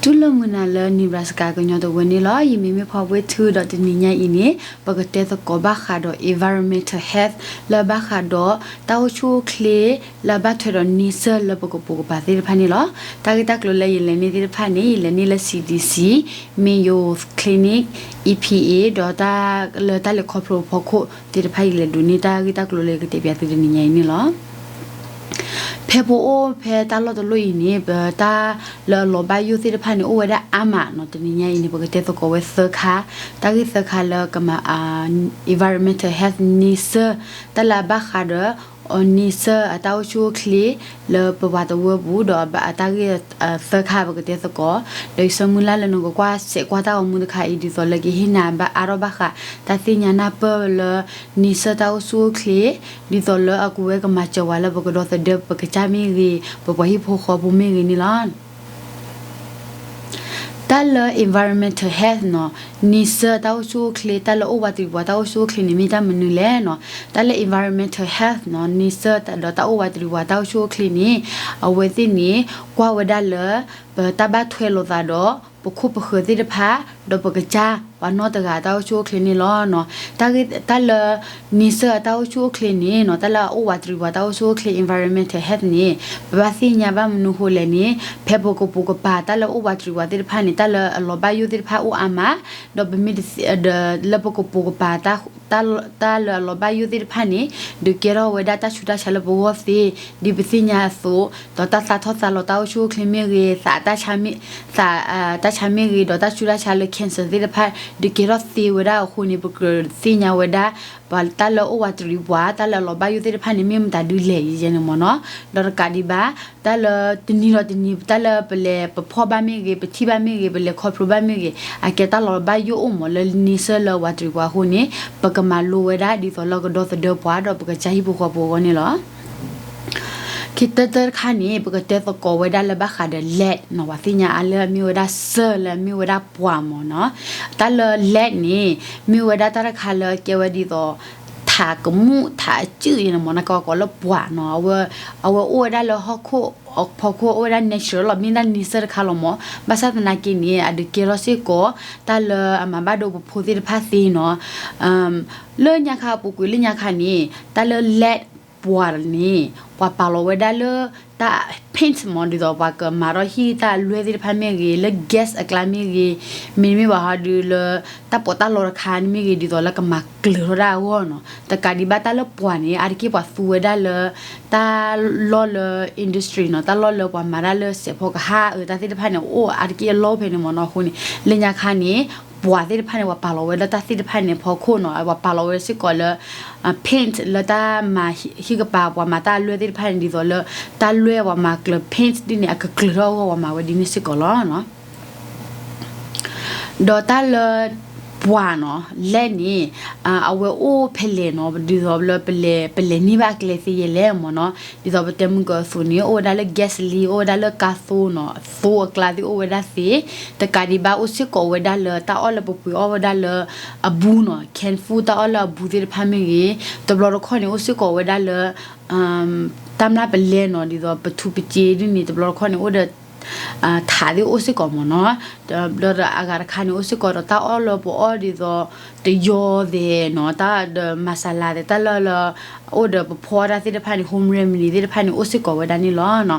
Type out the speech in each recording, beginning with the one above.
တုၤလၢမုၢ်နၤလၢ Nebraska ကညီတဝၢန့ၣ်လီၤ. ယမံၤမ့ၢ်ဖီဘှ့ထူဒီးတနံၤညါအံၤန့ၣ် ပကတဲသကိးဘၣ်ဃးဒီး environmental health လၢဘၣ်ဃးဒီး တၢ်အိၣ်ဆူၣ်အိၣ်ချ့ လၢအဘၣ်ထွဲဒီးန့ဆၢၣ်လၢပကပိာ်ကပၤသ့ၣ်တဖၣ်န့ၣ်လီၤ. တၢ်ဂ့ၢ်တၢ်ကျိၤလၢယလဲၤန့ၢ်သ့ၣ်တဖၣ်န့ၣ် ယလဲၤန့ၢ်လၢ C D C, Mayo Clinic, E P A ဒီးတၢ်လၢတၢ်လဲၤခီဖျိအဖီခိၣ်သ့ၣ်တဖၣ် ယလဲၤဒိးန့ၢ်တၢ်ဂ့ၢ်တၢ်ကျိၤလၢယကတဲပၠးသုတနံၤညါအံၤန့ၣ်လီၤ. ဖဲပအိၣ်ဖဲတၢ်လီၢ်တလီၢ်အံၤန့ၣ် ပတၢ်လၢအလီၤဘၣ်ယိၣ်သ့ၣ်တဖၣ်န့ၣ် အိၣ်ဝဲဒၣ်အါမးနီၤ. တနံၤညါအံၤန့ၣ် ပကတဲသကိးဝဲသၢခါ, တၢ်ဂ့ၢ်သၢခါလၢကမၤ environmental health န့ဆၢၣ်, တၢ်လၢအဘၣ်ဃးဒီး န့ဆၢၣ်အတၢ်အိၣ်ဆူၣ်အိၣ်ချ့ လၢပပှၤတဝၢပူၤ ဒီးအတၢ်ဂ့ၢ်သၢခါ ပကတဲသကိး, ဒီးယဆၢမုၢ်လၢ်လၢနကကွၢ်စဲးကွၢ်တၢ်ဂီၤမူတခါအံၤ ဒ်သိးလၢကဟ့ၣ်နၤဘၣ်အါထီၣ်ဘၣ်ဃး တၢ်သ့ၣ်ညါနၢ်ပၢၢ်လၢ န့ဆၢၣ်တၢ်အိၣ်ဆူၣ်အိၣ်ချ့ ဒ်သိးလၢအကဝဲကမၤစၢၤဝဲလၢပကဒီသဒၢပကစၢ်မ့ၢ်ဂ့ၤ, ပပှၤဟံၣ်ဖိဃီဖိမ့ၢ်ဂ့ၤန့ၣ်လီၤ. တၢ်လၢ environmental health နီၤ, န့ဆၢၣ်တၢ်အိၣ်ဆူၣ်အိၣ်ချ့, တၢ်လၢအိၣ်ဝးတရံးပှၤတၢ်အိၣ်ဆူၣ်အိၣ်ချ့န့ၣ် မ့ၢ်တၢ်မနုၤလဲၣ်နီၤ. တၢ်လၢ environmental health နီၤ, န့ဆၢၣ်ဒီးတၢ်အိၣ်ဝးတရံးပှၤတၢ်အိၣ်ဆူၣ်အိၣ်ချ့န့ၣ် အဝဲသ့ၣ်န့ၣ် ကွၢ်ဝဲဒၣ်လၢ ပတၢ်ဘၣ်ထွဲလိာ်သးဒီး ပခိၣ်ပဃၢၤသ့ၣ်တဖၣ် ဒီးပကစၢ်ပှၤနီၢ်တဂၤတၢ်အိၣ်ဆူၣ်အိၣ်ချ့န့ၣ်လီၤနီၤ. တၢ်ဂ့ၢ် တၢ်လၢ န့ဆၢၣ်အတၢ်အိၣ်ဆူၣ်အိၣ်ချ့န့ၣ်နီၤ, တၢ်လၢအအိၣ်ဝးတရံးပှၤတၢ်အိၣ်ဆူၣ်အိၣ်ချ့ environmental health န့ၣ် ပဘၣ်သ့ၣ်ညါဘၣ်မနုၤဃိလဲၣ်န့ၣ် ဖဲပကပိာ်ကပၤတၢ်လၢအိၣ်ဝးတရံးပှၤသ့ၣ်တဖၣ်န့ၣ် တၢ်လၢအလီၤဘၣ်ယိၣ်သ့ၣ်တဖၣ်အိၣ်အါမး, ဒီးပမ့ၢ်တသ့ ဒီးလၢပကပိာ်ကပၤ တၢ် တၢ်လၢအလီၤဘၣ်ယိၣ်သ့ၣ်တဖၣ်န့ၣ် ဒုးကဲထီၣ်ဝဲဒၣ်တၢ်ဆူးတၢ်ဆါလၢပဂီၢ်သ့, ဒ်ပသ့ၣ်ညါအသိး, ဒီးတၢ်သးထီၣ်သးလီၤတၢ်အိၣ်ဆူၣ်အိၣ်ချ့မ့ၢ်ဂ့ၤ, သးတၢ်ဆါမ့ၢ်, သး, တၢ်ဆါမ့ၢ်ဂ့ၤ, ဒီးတၢ်ဆူးတၢ်ဆါလၢ cancer သ့ၣ်တဖၣ် ဒုးကဲထီၣ်သ့ဝဲဒၣ်အဃိန့ၣ် ပကြၢးသ့ၣ်ညါဝဲဒၣ် ပှၤတၢ်လၢအိၣ်ဝးတရံးပှၤ တၢ်လၢအလီၤဘၣ်ယိၣ်သ့ၣ်တဖၣ်န့ၣ် မ့ၢ်မတၤဒုလဲၣ်ယဲန့ၣ်မ့ၢ်နီၤ. ဒီးတကးဒံးဘၣ် တၢ်လၢတနံၤဒီးတနံၤ တၢ်လၢပလဲၤပဖီၣ်ဘၣ်မ့ၢ်ဂ့ၤ, ပထံၣ်ဘၣ်မ့ၢ်ဂ့ၤ, ပလဲၤခီဖျိဘၣ်မ့ၢ်ဂ့ၤ, အကဲတၢ်လီၤဘၣ်ယိၣ်အိၣ်မးလၢန့ဆၢၣ်လၢဝးတရံးပှၤအဃိန့ၣ် ပကမၤလိဝဲဒၣ်ဒ်သိးလၢကဒီသဒၢပှၤဒီးပကစၢ်ဟံၣ်ဖိဃီဖိအဂီၢ်န့ၣ်လီၤ. ခံတၢတၢတခါန့ၣ် ပကတဲသကိးဝဲဒၣ်လၢဘၣ်ဃးဒီး lead နီၤ, ပှၤသ့ၣ်ညါအါလၢအမ့ၢ်ဝဲဒၣ်စၢၢ်လၢအမ့ၢ်ဝဲဒၣ်ပှၢ်မ့ၢ်နီၤ. တၢ်လၢ lead န့ၣ် မ့ၢ်ဝဲဒၣ်တၢ်တခါလၢကဲဝဲဒ်သိး ထးကမူၣ်ထးအစုၣ်အံၤန့ၣ်မ့ၢ်နီၤ, ကဝဲကိးလၢပှၢ်နီၤ. အဝဲ, အဝဲအိၣ်ဝဲဒၣ်လၢဟီၣ်ခိၣ်ဖီခိၣ် အိၣ်ဝဲဒၣ် natural လီၤ, မ့ၢ်ဒၣ်န့ဆၢၣ်တခါလီၤမ့ၢ်. ဘၣ်ဆၣ်သနာ်က့န့ၣ် အဒုးကဲထီၣ်စ့ၢ်ကီး တၢ်လၢအမၤဘၣ်ဒိပဖိသ့ၣ်တဖၣ်သ့နီၤ. လၢညါခါ ပူၤကွံာ်လၢညါခါန့ၣ် တၢ်လၢ lead ပှၢ်န့ၣ် ပှၤပာ်လီၤဝဲဒၣ်လၢ တၢ် paint မ့ၢ် ဒ်သိးပှၤကမၤထီၣ်ဟံၣ်တၢ်အလွဲၢ်သ့ၣ်တဖၣ်မ့ၢ်ဂ့ၤ, လၢ gas အကျါမ့ၢ်ဂ့ၤ, မ့တမ့ၢ်ဘၣ်ဟီဒုးလၢ တၢ်ပီးတၢ်လီတခါန့ၣ်မ့ၢ်ဂ့ၤ, ဒ်သိးလၢကမၤကျၢၤထီၣ်ဒၣ်အဂီၢ်နီၤ. တကးဒံးဘၣ်တၢ်လၢပှၢ်န့ၣ် အါတက့ၢ်ပှၤသူဝဲဒၣ်လၢ တၢ်လီၢ်လၢ industry နီၤ, တၢ်လီၢ်လၢပှၤမၤတၢ်လၢစဲးဖီကဟၣ်အတၢ်သ့ၣ်တဖၣ်န့ၣ် အိၣ်အါတက့ၢ်အလီၢ်ဖဲန့ၣ်မ့ၢ်နီၤ. အဃိန့ၣ် လၢညါခါန့ၣ် ပှၢ်သ့ၣ်တဖၣ်န့ၣ် ပှၤပာ်လီၤဝဲလၢတၢ်သ့ၣ်တဖၣ်န့ၣ်ဖီခိၣ်နီၤ, ပှၤပာ်လီၤဝဲစ့ၢ်ကီးလၢ paint လၢတၢ်မၤဟံၣ်ကပၤ ပှၤမၤတၢ်အလွဲၢ်သ့ၣ်တဖၣ်န့ၣ် ဒ်သိးလၢ တၢ်လွဲၢ်ပှၤမၤကျၢၤ paint ဒ်န့ၣ် အကကျၢၤထီၣ်အဂီၢ် ပှၤမၤဝဲဒ်န့ၣ်စ့ၢ်ကီးလီၤ. ဒီးတၢ်လၢ ပှၢ်နီၤ, lead န့ၣ် အဝဲအိၣ်ဖဲလဲၣ်နီၤ, ဒ်သိးလၢပလဲၤ, ပလဲၤန့ၢ်ဘၣ်အကျဲသ့ယဲလဲၣ်မ့ၢ်နီၤ. ဒ်သိးပတဲမုၢ်ကၢအသိးန့ၣ် အိၣ်ဝဲဒၣ်လၢ gasoline, အိၣ်ဝဲဒၣ်လၢကါသိနီၤ, သိအကျါသ့ၣ်အိၣ်ဝဲဒၣ်သ့, တကးဒံးဘၣ်အိၣ်စ့ၢ်ကီးဝဲဒၣ်လၢတၢ်အီၣ်လၢပပှ့ၤအီၣ်ဝဲဒၣ်လၢအဘူးနီၤ, can food တၢ်အီၣ်လၢအဘူးသ့ၣ်တဖၣ်မ့ၢ်ဂ့ၤ, တဘျီတခီၣ်န့ၣ် အိၣ်စ့ၢ်ကီးဝဲဒၣ်လၢ တၢ်မျၢ်ပလဲနီၤ, ဒ်သိးပထူပစ့ဒ်န့ၣ် တဘျီတခီၣ်န့ၣ် အိၣ်ဒီး ထးသ့ၣ်အိၣ်စ့ၢ်ကီးမ့ၢ်နီၤ. ဒီးအဂၤတခါန့ၣ် အိၣ်စ့ၢ်ကီးဒီးတၢ်အီၣ်လၢပအီၣ်ဒ်သိး တယီၤသဲးနီၤ, တၢ်ဒီး masala သဲး တၢ်လၢလၢ အိၣ်ဒီးပဖီတၢ်သ့ၣ်တဖၣ်န့ၣ် home remedy သ့ၣ်တဖၣ်န့ၣ် အိၣ်စ့ၢ်ကီးဝဲဒၣ်န့ၣ်လီၤ.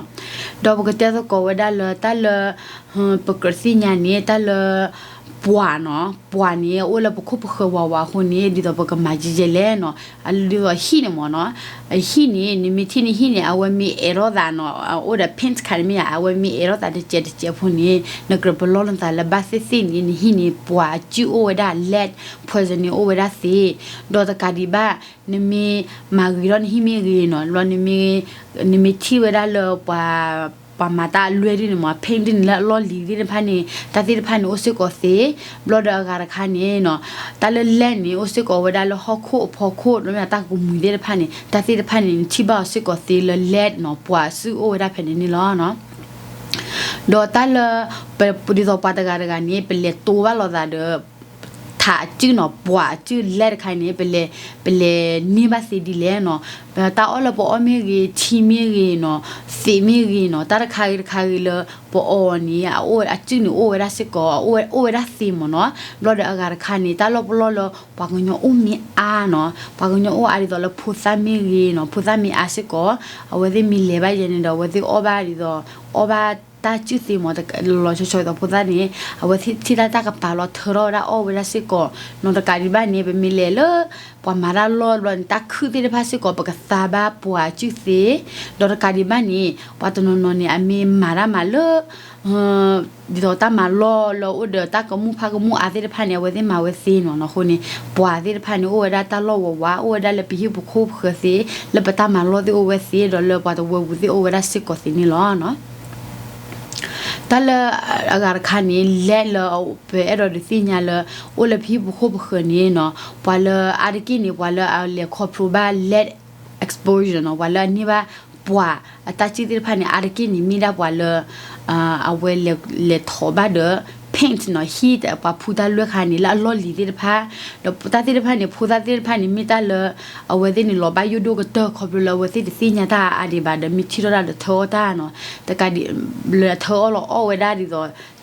ဒီးပကတဲသကိးဝဲဒၣ်လၢတၢ်လၢ ပကြၢးသ့ၣ်ညါန့ၣ် တၢ်လၢ ပှၢ်နီၤ, ပှၢ်န့ၣ် အိၣ်လၢပခိၣ်ပဃၢၤဝးဝးအဃိန့ၣ် ဒ်သိးပကမၤယဲယဲလဲၣ်နီၤ, ဒ်သိးဟံၣ်န့ၣ်မ့ၢ်နီၤ, ဟံၣ်န့ၣ် နမ့ၢ်ထံၣ်နဟံၣ်န့ၣ် အဝဲမ့ၢ်အဲၣ်ထီၣ်သးနီၤ, အိၣ်ဒီး paint ခါန့ၣ်မ့ၢ်ဧါ, အဝဲမ့ၢ်အဲၣ်ထီၣ်သးတစဲးတစဲးဖိန့ၣ် နကြၢးပလီၢ်နသးလၢဘၣ်သ့ၣ်သ့ၣ်န့ၣ် နဟံၣ်န့ၣ် ပှၢ်အစုၣ်အိၣ်ဝဲဒၣ် lead poison န့ၣ် အိၣ်ဝဲဒၣ်သ့, ဒီးတကးဒံးဘၣ် နမ့ၢ်မၤဂ့ၤထီၣ်နဟံၣ်မ့ၢ်ဂ့ၤနီၤ, ဘျီ နမ့ၢ်ထံၣ်ဝဲဒၣ်လၢပှၤ ပှၤမၤတၢ်အလွဲၢ်ဒ်န့ၣ်မ့ၢ် paint ဒ်န့ၣ်လၢအလီၢ်လံၤသ့ၣ်တဖၣ်န့ၣ် တၢ်သ့ၣ်တဖၣ်န့ၣ် အိၣ်စ့ၢ်ကီးသ့, ဘျီဒီးအဂၤတခါန့ၣ်နီၤ, တၢ်လၢ lead န့ၣ် အိၣ်စ့ၢ်ကီးဝဲဒၣ်လၢဟီၣ်ခိၣ်အဖီခိၣ် ဒီးမ့ၢ်တၢ်ကမှံၤသ့ၣ်တဖၣ်န့ၣ် တၢ်သ့ၣ်တဖၣ်န့ၣ် နထံၣ်ဘၣ်အီၤစ့ၢ်ကီးသ့လၢ lead နီၤ, ပှၢ်စုၣ်အိၣ်ဝဲဒၣ်ဖဲန့ၣ်န့ၣ်လီၤ. ဒီးတၢ်လၢ ပ, ဒ်သိးပှၤတဂၤတဂၤန့ၣ် ပလဲၤတိဘၣ်လိာ်သးဒီး ထး ထးအစုၣ်နီၤ, ပှၢ်အစုၣ် lead တခါအံၤန့ၣ် ပလဲၤ ပလဲၤန့ၢ်ဘၣ်သ့ဒ်လဲၣ်နီၤ. တၢ်အီၣ်လၢပအီၣ်မ့ၢ်ဂ့ၤ, ထံမ့ၢ်ဂ့ၤနီၤ, သ့ၣ်မ့ၢ်ဂ့ၤနီၤ, တၢ်တခါဂ့ၤတခါဂ့ၤလၢပအီၣ်န့ၣ် အစုၣ်န့ၣ်အိၣ်ဝဲဒၣ်စ့ၢ်ကီး, အိၣ်ဝဲဒၣ်သ့မ့ၢ်နီၤ. ဘျီဒီးအဂၤတခါန့ၣ် တၢ်လီၢ်ပလီၢ်လၢပှၤကညီအိၣ်မ့ၢ်အါနီၤ, ပှၤကညီအိၣ်အါဒ်သိးလၢဖိသၣ်မ့ၢ်ဂ့ၤနီၤ, ဖိသၣ်မ့ၢ်အါစ့ၢ်ကီး, အဝဲသ့ၣ်မ့ၢ်လဲၤဘၣ်ယဲန့ၣ်ဒီး အဝဲသ့ၣ်အီၣ်ဘၣ်ဒ်သိး အီၣ်ဘၣ်တၢ်စုၣ်သ့မ့ၢ် လီၤဆီဆီဒ်သိးဖိသၣ်န့ၣ် အဝဲထံၣ်တၢ်တၢ်ကပၤလီၤ ထၢထီၣ်ဝဲဒၣ်အီၣ်ဝဲဒၣ်စ့ၢ်ကီးနီၤ. တကးဒံးဘၣ်န့ၣ် ပမ့ၢ်လဲၤလၢ ပှၤမၤတၢ်လီၢ်ဘျီန့ၣ် တၢ်ခုၣ်သ့ၣ်တဖၣ်စ့ၢ်ကီး ပကသါဘၣ်ပှၢ်အစုၣ်သ့, ဒီးတကးဒံးဘၣ်န့ၣ် ပှၤတနီၤနီၤန့ၣ် အမ့ၢ်မၤတၢ်မၤလၢ ဒ်သိးတၢ်မၤလီၢ်လၢအိၣ်ဒီးတၢ်ကမူၣ်ဖးကမူၣ်အါသ့ၣ်တဖၣ်န့ၣ် အဝဲသ့ၣ်မၤဝဲသ့နီၤ. အဃိန့ၣ် ပှၢ်သ့ၣ်တဖၣ်န့ၣ် အိၣ်ဝဲဒၣ်တၢ်လီၢ်ဝးဝး အိၣ်ဝဲဒၣ်လၢပဟံၣ်ပူၤခိၣ်ပဃၢၤသ့, လၢပတၢ်မၤလီၢ်သ့ၣ်အိၣ်ဝဲသ့ ဒီးလၢပှၤတဝၢပူၤသ့ၣ်အိၣ်ဝဲဒၣ်စ့ၢ်ကီးသ့န့ၣ်လီၤ. တၢ်လၢအဂၤတခါန့ၣ် lead လၢပအဲၣ်ဒိးဒုးသ့ၣ်ညါလၢ အိၣ်လၢပဟံၣ်ပူၤခိၣ်ပဃၢၤန့ၣ်နီၤ, ပှၤလၢအါတက့ၢ်န့ၣ် ပှၤလၢအလဲၤခီဖျိဘၣ် lead exposure နီၤ, ပှၤလၢအန့ၢ်ဘၣ်ပှၢ်အတၢ်စုၣ်သ့ၣ်တဖၣ်န့ၣ် အါတက့ၢ်န့ၣ် မ့ၢ်ဒၣ်ပှၤလၢ အဝဲလဲၤထီၣ်ဘၣ်ဒီး paint နီၤ, heat ပှၤဖူတၢ်လွဲၢ်ခါန့ၣ် လၢအလီၢ်လံၤသ့ၣ်တဖၣ်, ဒီးတၢ်သ့ၣ်တဖၣ်န့ၣ် ဖိသၣ်သ့ၣ်တဖၣ်န့ၣ် မ့ၢ်တၢ်လၢ အဝဲသ့ၣ်န့ၣ် လီၤဘၣ်ယိၣ်ဒိၣ်ကတၢၢ် ခီဖျိလၢအဝဲသ့ၣ်တသ့ၣ်ညါတၢ်အါဒံးဘၣ်ဒီး မ့ၢ်ထံၣ်ထီၣ်တၢ်ဒီးထၢအီၣ်တၢ်နီၤ, တကးဒ် လၢအထၢအီၣ်လီၤအီၣ်ဝဲဒၣ်ဒ်သိး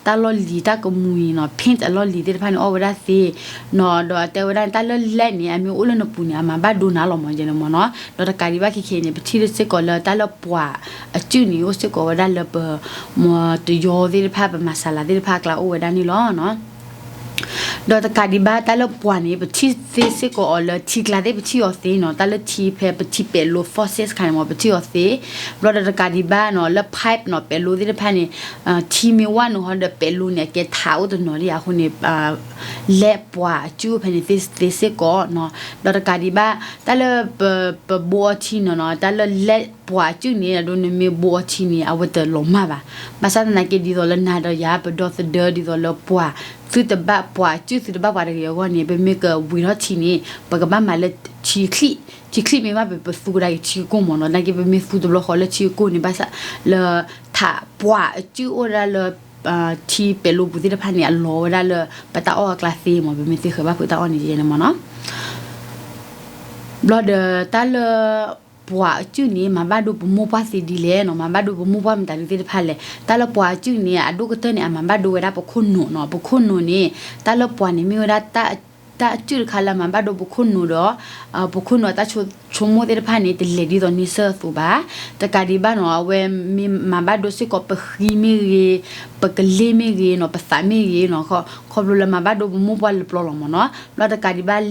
တၢ်လီၢ်လံၤတၢ်ကမှံၤနီၤ, paint အလီၢ်လံၤသ့ၣ်တဖၣ်န့ၣ် အီၣ်ဝဲဒၣ်သ့နီၤ. ဒီးတဲဝဲဒၣ်န့ၣ် တၢ်လၢ lead န့ၣ် အမ့ၢ်အိၣ်လၢနပူၤန့ၣ် အမၤဘၣ်ဒိနၤလီၤမ့ၢ်ယဲန့ၣ်မ့ၢ်နီၤ. ဒီးတကးဒံးဘၣ်ခဲခဲန့ၣ် ပထံၣ်လၢစ့ၢ်ကီးလၢတၢ်လၢပှၢ်အစုၣ်န့ၣ် အိၣ်စ့ၢ်ကီးဝဲဒၣ်လၢပ တယီသ့ၣ်တဖၣ် ပမၤစၢ်လၤသ့ၣ်တဖၣ်အကျါအိၣ်ဝဲဒၣ်န့ၣ်လီၤ. ဒီးတကးဒံးဘၣ် တၢ်လၢပှၢ်န့ၣ် ပထံၣ်သ့စ့ၢ်ကီးအီၤလၢထံကျါသ့ၣ် ပထံၣ်အီၤသ့နီၤ, တၢ်လၢထံဖဲပထံၣ်ပဲၤလိ fossil ခါန့ၣ်မ့ၢ် ပထံၣ်အီၤသ့, ဘျီဒီးတကးဒံးဘၣ်နီၤ လၢ pipe နီၤ ပဲၤလိသ့ၣ်တဖၣ်န့ၣ် ထံမ့ၢ်ဝၢ်နုာ်ဟီဒီးပဲၤလိန့ၣ် အကဲထးအိၣ်တနီၤလံအဃိန့ၣ် lead ပှၢ်အစုၣ်အိၣ်ဖဲန့ၣ်သ့စ့ၢ်ကီးနီၤ. ဒီးတကးဒံးဘၣ် တၢ်လၢပ ပဘိအီထံနီၤနီၤ, တၢ်လၢ lead ပှၢ်အစုၣ်န့ၣ် အဒိနမ့ၢ်ဘိအီထံန့ၣ် အဝဲတလီၤမၢ်ဘၣ်. ဘၣ်ဆၣ်သနာ်က့ ဒ်သိးလၢနၤဒီးယၤ ပဒီသဒၢဒ်သိးလၢပှၢ် သုတဘၣ်ပှၢ်အစုၣ် သုတဘၣ်ပှၢ်တဂ့ၤအဂီၢ်န့ၣ် ပမ့ၢ်ကဝံၤထီၣ်ထံန့ၣ် ပကဘၣ်မၤလၢထံချံၣ်, ထံချံၣ်မ့ၢ်ဘၣ် ပသူကဒါက့ၤထံကကိၢ်မ့ၢ်နီၤ, နာ်က့ ပမ့ၢ်သူတဘျီဃီလၢထံကကိၢ်န့ၣ် ဘၣ်ဆၣ်လၢ ထးပှၢ်အစုၣ်အိၣ်ဝဲဒၣ်လၢ ထံပဲၤလိပူၤသ့ၣ်တဖၣ်န့ၣ် အလီၤဝဲဒၣ်လၢပတၢ်အီၣ်အကျါသ့မ့ၢ် ပမ့ၢ်သ့ဃဲၤဘၣ်ဖုးတၢ်အီၣ်န့ၣ်ယဲန့ၣ်မ့ၢ်နီၤ. ဘျီဒီးတၢ်လၢ ပှၢ်အစုၣ်န့ၣ် မၤဘၣ်ဒိပမိၢ်ပှၢ်သ့ဒ်လဲၣ်နီၤ, မၤဘၣ်ဒိပမိၢ်ပှၢ်မတၤဒုသ့ၣ်တဖၣ်လဲၣ်. တၢ်လၢပှၢ်အစုၣ်န့ၣ် အဒိၣ်ကတၢၢ်န့ၣ် အမၤဘၣ်ဒိဝဲဒၣ်ပခိၣ်နူာ်နီၤ. ပခိၣ်နူာ်န့ၣ် တၢ်လၢပှၢ်န့ၣ်မ့ၢ်ဝဲဒၣ် တၢ်အစုၣ်တခါလၢအမၤဘၣ်ဒိပခိၣ်နူာ်ဒီး ပခိၣ်နူာ်အတၢ်ဆိကမိၣ်သ့ၣ်တဖၣ်န့ၣ် တလဲၤဒ်သိးန့ဆၢၣ်အသိးဘၣ်. တကးဒံးဘၣ်နီၤ အဝဲမ့ၢ်မၤဘၣ်ဒိစ့ၢ်ကီးပဃံမ့ၢ်ဂ့ၤ, ပကလ့ၢ်မ့ၢ်ဂ့ၤနီၤ, ပသးမ့ၢ်ဂ့ၤနီၤ, ခီဖျိလၢမၤဘၣ်ဒိပမိၢ်ပှၢ်လၢပျီလီၤမ့ၢ်နီၤ. ဘျီတကးဒံးဘၣ်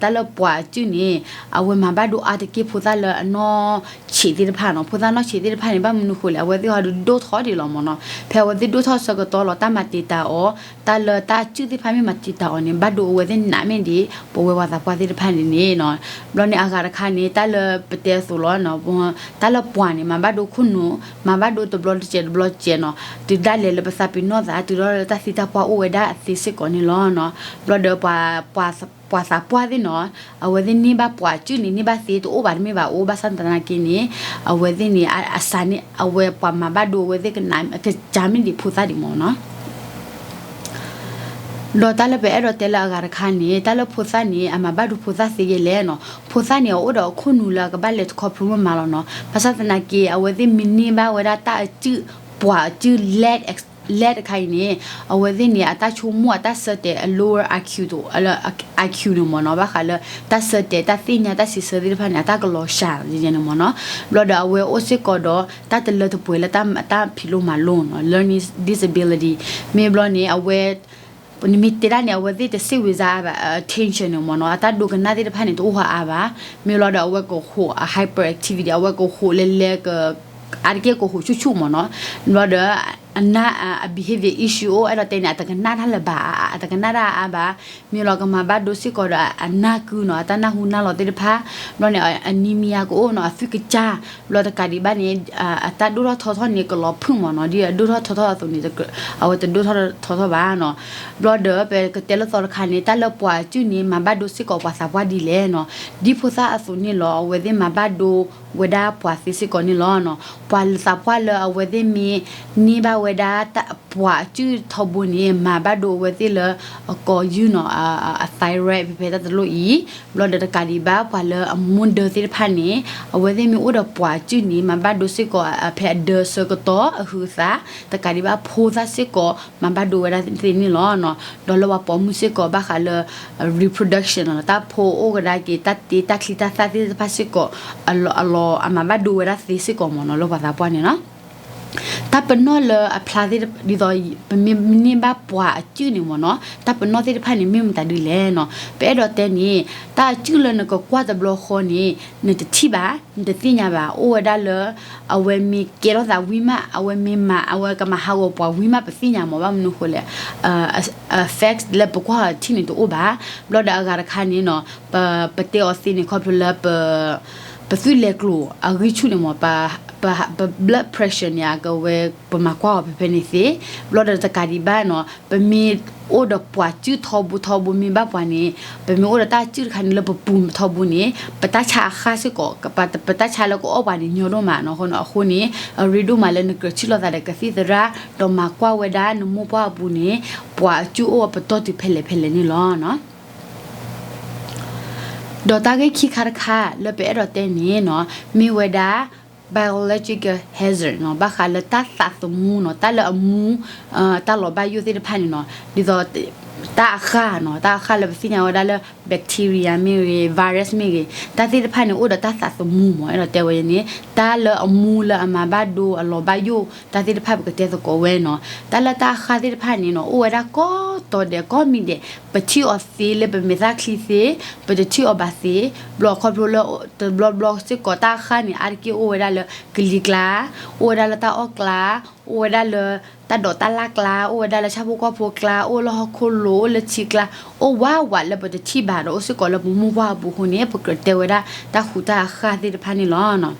တၢ်လၢပှၢ်အစုၣ်န့ၣ် အဝဲမၤဘၣ်ဒိအါတက့ၢ်ဖိသၣ်လၢအနီၢ်ဆံးသ့ၣ်တဖၣ်နီၤ. ဖိသၣ်နီၢ်ဆံးသ့ၣ်တဖၣ်န့ၣ် ဘၣ်မနုၤဃိလဲၣ် အဝဲသ့ၣ်ဟီဒုးဒိၣ်ထီၣ်ဒံးလီၤမ့ၢ်နီၤ. ဖဲအဝဲသ့ၣ်ဒိၣ်ထီၣ်ဆၢကတီၢ်လီၤ တၢ်မၤတံာ်တာ်အီၤ, တၢ်လၢတၢ်အစုၣ်သ့ၣ်တဖၣ်မ့ၢ်မၤတံာ်တာ်အီၤန့ၣ် ဘၣ်ဒိအဝဲသ့ၣ်နးမ့ၢ်ဒ် ပဝဲပှၤသးပှၢ်သ့ၣ်တဖၣ်န့ၣ်န့ၣ်နီၤ. ဘျီန့ၣ်အဂၤတခါန့ၣ် တၢ်လၢပတဲအသိးလီၤ တၢ်လၢပှၢ်န့ၣ် မၤဘၣ်ဒိခိၣ်နူာ်, မၤဘၣ်ဒိတဘျီတစဲးတဘျီတစဲးနီၤ, တုၤဒၣ်လဲာ်လၢပသးပ့ၤနီၣ်သး တုၤထီၣ်လၢတၢ်သံတၢ်ပှၢ်အိၣ်ဝဲဒၣ်သ့စ့ၢ်ကီးန့ၣ်လီၤနီၤ. ဘျီဒီးပှၤ ပှၤသးပှၢ်သ့ၣ်နီၤ, အဝဲသ့ၣ်န့ၢ်ဘၣ်ပှၢ်စုၣ်န့ၣ် န့ၢ်ဘၣ်သ့တအိၣ်ဘၣ်တမ့ၢ်ဘၣ်အိၣ် ဘၣ်ဆၣ်သနာ်က့န့ၣ် အဝဲသ့ၣ်န့ၣ် အစးန့ၣ် အဝဲပှၤမၤဘၣ်ဒိအဝဲသ့ၣ်ကနး ကစၢ်မ့ၢ်ဒ်ဖိသၣ်ဒံးမ့ၢ်နီၤ. ဒီးတၢ်လၢပအဲၣ်ဒိးတဲလၢအဂၤတခါန့ၣ် တၢ်လၢဖိသၣ်န့ၣ် အမၤဘၣ်ဒိဖိသၣ်သ့ယဲလဲၣ်နီၤ. ဖိသၣ်န့ၣ် အအိၣ်ဒီးအခိၣ်နူာ်လၢအကဘၣ်လဲၤခီဖျိမးမးလီၤနီၤ. ဘၣ်ဆၣ်သနာ်က့ အဝဲသ့ၣ်မ့ၢ်န့ၢ်ဘၣ်ဝဲဒၣ်တၢ်အစုၣ် ပှၢ်အစုၣ် lead တခါအံၤန့ၣ် အဝဲသ့ၣ်န့ၣ် အတၢ်ဆိကမိၣ်အတၢ်ဆၢတဲာ်အ lower I Q တအိၣ် လၢ I Q န့ၣ်မ့ၢ်နီၤ ဘၣ်ဃးလၢ တၢ်ဆၢတဲာ်တၢ်သ့ၣ်ညါတၢ်စံးဆၢသ့ၣ်တဖၣ်န့ၣ် အတၢ်ကလီၤစှၤန့ၣ်မ့ၢ်နီၤ. ဘျီဒီးအဝဲအိၣ်စ့ၢ်ကီးဒီး တၢ်တလၢတပှဲၤလၢတၢ်ဖံးလိမၤလိနီၤ learning disability မ့ၢ်ဘျီန့ၣ် အဝဲ နမ့ၢ်တဲဒၣ်န့ၣ် အဝဲသ့ၣ်တစံးဝဲစါအါဘၣ် attention န့ၣ်မ့ၢ်နီၤ အတၢ်ဒိကနၣ်သ့ၣ်တဖၣ်န့ၣ် တအိၣ်ဟးအါဘၣ်. မ့ၢ်လီၤဒီးအဝဲကဟိး hyperactivity အဝဲကဟိးလဲၤလဲၤက အါတက့ၢ်ကဟိးဆူၣ်ဆူၣ်မ့ၢ်နီၤ. ဘျီဒီး အနၢ် အ behavior issue အိၣ် အဲၣ်ဒိးတဲန့ၣ် အတကနၣ်တၢ်လၢၤဘၣ် အတကနၣ်တၢ်အါဘၣ်. မ့ၢ်လီၤကမၤဘၣ်ဒိစ့ၢ်ကီးဒီးအနၢ်ကုနီၤ အတၢ်နၢ်ဟူနၢ်လီၤသ့ၣ်တဖၣ်. ဘျီန့ၣ် anemia ကအိၣ်နီၤ အသွံၣ်ကစၢ်. ဘျီတကးဒံးဘၣ်န့ၣ် အတၢ်ဒိၣ်ထီၣ်ထီထီၣ်န့ၣ် ကလီၤဖုၣ်မ့ၢ်နီၤ ဒ်အဒိၣ်ထီၣ်ထီထီၣ်အသိးန့ၣ် အဝဲတဒိၣ်ထီၣ်ထီထီၣ်ဘၣ်နီၤ. ဘျီဒီးပကတဲလၢသီတခါန့ၣ် တၢ်လၢပှၤအစုၣ်န့ၣ် မၤဘၣ်ဒိစ့ၢ်ကီးပှၤသးပှၢ်ဒ်လဲၣ်နီၤ. ဒ်ဖိသၣ်အသိးန့ၣ်လီၤ အဝဲသ့ၣ်မၤဘၣ်ဒိဝဲဒၣ်ပှၤသ့စ့ၢ်ကီးန့ၣ်လီၤနီၤ. ပှၤသးပှၢ်လၢအဝဲသ့ၣ်မ့ၢ်န့ၢ်ဘၣ် ဝဲဒၣ်တၢ်ပှၤအစုၣ်ထီဘိန့ၣ် မၤဘၣ်ဒိအဝဲသ့ၣ်လၢအကိာ်ယူၢ်နီၤ, အ thyroid ဖဲဖဲတၢ်တလိၣ်အံၤ, ဘျီဒီးတကးဒံးဘၣ်ပှၤလၢအမူဒၢသ့ၣ်တဖၣ်န့ၣ် အဝဲသ့ၣ်မ့ၢ်အိၣ်ဒီးပှၤအစုၣ်န့ၣ် မၤဘၣ်ဒိစ့ၢ်ကီး ဖဲအဒၢဆၢကတီၢ်အဟုးအသး, တကးဒံးဘၣ်ဖိသၣ်စ့ၢ်ကီး မၤဘၣ်ဒိဝဲဒၣ်သ့န့ၣ်လီၤ. ဒီးလၢပှၤပိာ်မုၣ်စ့ၢ်ကီး ဘၣ်ဃးလၢ reproduction နီၤ, တၢ်ဖိအိၣ်ကဒါက့ၤ တၢ်တ့တၢ်ချံတၢ်သၣ်သ့ၣ်တဖၣ်စ့ၢ်ကီး အလီၤ အလီၤ အမၤဘၣ်ဒိဝဲဒၣ်သ့စ့ၢ်ကီးမ့ၢ်နီၤ လၢပှၤသးပှၢ်န့ၣ်နီၤ. တၢ်ပနီၣ်လၢအဖျါသ့ၣ် ဒ်သိး ပမ့ၢ်န့ၢ်ဘၣ်ပှၤအစုၣ်န့ၣ်မ့ၢ်နီၤ, တၢ်ပနီၣ်သ့ၣ်တဖၣ်န့ၣ် မ့ၢ်မတၤဒ်လဲၣ်နီၤ. ပအဲၣ်ဒိးတဲန့ၣ် တၢ်အစုၣ်လၢနကကွၢ်တဘျီဃီန့ၣ် နတထံၣ်ဘၣ်, နတသ့ၣ်ညါဘၣ်, အိၣ်ဝဲဒၣ်လၢ အဝဲမ့ၢ်ကဲထီၣ်သးဝံၤမး, အဝဲမ့ၢ်မၤ အဝဲကမၤဟးဂီၤပှၤဝံၤမး ပသ့ၣ်ညါမ့ၢ် ဘၣ်မနုၤအဃိလဲၣ်, effect လၢပကွၢ်အီၤတထံၣ်န့ၣ်တအိၣ်ဘၣ်. ဘျီဒီးအဂၤတခါန့ၣ်နီၤ, ပ ပတဲအီၤသ့န့ၣ် ခီဖျိလၢပ ပသွံၣ်လဲၤကျိၤအဂံၢ်ဆူၣ်န့ၣ်မ့ၢ် ပ ပ ပ blood pressure န့ၣ် အကဝဲ ပမၤကွၢ်အီၤဖဲဖဲန့ၣ်သ့, ဘျီဒီးတကးဒံးဘၣ်နီၤ, ပမ့ၢ်အိၣ်ဒီးပှၤစုၣ်ထီဘိထီဘိမ့ၢ်ဘၣ်ပှၤန့ၣ်, ပမ့ၢ်အိၣ်ဒီးတၢ်စုၣ်တခါန့ၣ်လၢပပူၤထီဘိန့ၣ် ပတၢ်ဆါအဃၢ်စ့ၢ်ကီး, ပ ပတၢ်ဆါလၢကအီၣ်ပှၤန့ၣ်ညီဒိၣ်မးနီၤ. အဃိန့ၣ် အရ့ဒိၣ်မးလၢနကြၢးထံၣ်လိာ်သးဒီးကသံၣ်သရၣ် ဒီးမၤကွၢ်ဝဲဒၣ်နမိၢ်ပှၢ်အပူၤန့ၣ် ပှၤအစုၣ်အိၣ်အပတီၢ်တုၤဖဲလဲၣ်ဖဲလဲၣ်န့ၣ်လီၤ. ဒီးတၢ်ဂ့ၢ်ခံခါတခါလၢပအဲၣ်ဒိးတဲန့ၣ်နီၤ, မ့ၢ်ဝဲဒၣ် biological hazard နီၤ, ဘၣ်ဃးလၢတၢ်သးသမူနီၤ, တၢ်လၢအမူ တၢ်လီၤဘၣ်ယိၣ်သ့ၣ်တဖၣ်န့ၣ်နီၤ, ဒ်သိး တၢ်အဃၢ်နီၤ, တၢ်အဃၢ်လၢပသ့ၣ်ညါဝဲဒၣ်လၢ bacteria မ့ၢ်ဂ့ၤ, virus မ့ၢ်ဂ့ၤ, တၢ်သ့ၣ်တဖၣ်န့ၣ် အိၣ်ဒီးတၢ်သးသမူမ့ၢ် အဲၣ်ဒိးတဲဝဲန့ၣ်, တၢ်လၢအမူလၢအမၤဘၣ်ဒိအလီၤဘၣ်ယိၣ် တၢ်သ့ၣ်တဖၣ်ပကတဲသကိးဝဲနီၤ. တၢ်လၢတၢ်အဃၢ်သ့ၣ်တဖၣ်န့ၣ်နီၤ, အိၣ်ဝဲဒၣ်ကိးတီၤဒဲးကိးမံၤဒဲး, ပထံၣ်အီၤသ့လၢပမဲာ်သၣ်ချံသ့, ပတထံၣ်အီၤဘၣ်သ့, ဘျီခီဖျိလၢ တဘျီဘျီစ့ၢ်ကီး တၢ်အဃၢ်န့ၣ် အါတက့ၢ်အိၣ်ဝဲဒၣ်လၢကလံၤကျါ, အိၣ်ဝဲဒၣ်လၢတၢ်အီၣ်ကျါ, အိၣ်ဝဲဒၣ်လၢတၢ်ဒိးတၢ်လၣ်ကျါ, အိၣ်ဝဲဒၣ်လၢဆၣ်ဖိကီၢ်ဖိကျါ, အိၣ်လၢဟီၣ်ခိၣ်လိၤ, အိၣ်လၢထံကျါ, အိၣ်ဝးဝးလၢပတထံၣ်ဘၣ်ဒီးအိၣ်စ့ၢ်ကီးလၢပမိၢ်ပှၢ်အပူၤအဃိန့ၣ် ပကြၢးတဲဝဲဒၣ်တၢ်ဃူတၢ်အဃၢ်သ့ၣ်တဖၣ်န့ၣ်လီၤ.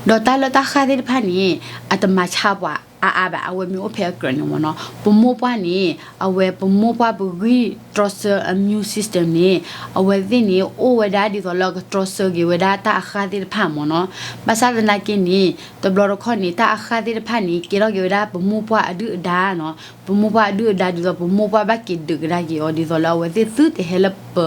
ဒီးတၢ်လၢတၢ်ဃၢ်သ့ၣ်တဖၣ်န့ၣ် အတမၤဆါပှၤအါအါဘၣ်, အဝဲမ့ၢ်အိၣ်ဖဲအကြၢးန့ၣ်မ့ၢ်နီၤ, ပမိၢ်ပှၢ်န့ၣ် အဝဲပမိၢ်ပှၢ်ပဂံၢ်တြီဆၢ immune system န့ၣ် အဝဲသ့ၣ်န့ၣ် အိၣ်ဝဲဒၣ်ဒ်သိးလၢအကတြီဆၢက့ၤဝဲဒၣ်တၢ်အဃၢ်သ့ၣ်တဖၣ်မ့ၢ်နီၤ. ဘၣ်ဆၣ်သနာ်က့န့ၣ် တဘျီတခီၣ်န့ၣ် တၢ်အဃၢ်သ့ၣ်တဖၣ်န့ၣ် ကဲထီၣ်က့ၤဝဲဒၣ်ပမိၢ်ပှၢ်အဒုၣ်အဒါနီၤ, ပမိၢ်ပှၢ်အဒုၣ်အဒါဒ်သိး ပမိၢ်ပှၢ်ဘၣ်က့ၤဒုးကဒါက့ၤအီၤ ဒ်သိးလၢအဝဲသ့ၣ်သုတဟဲလၢပ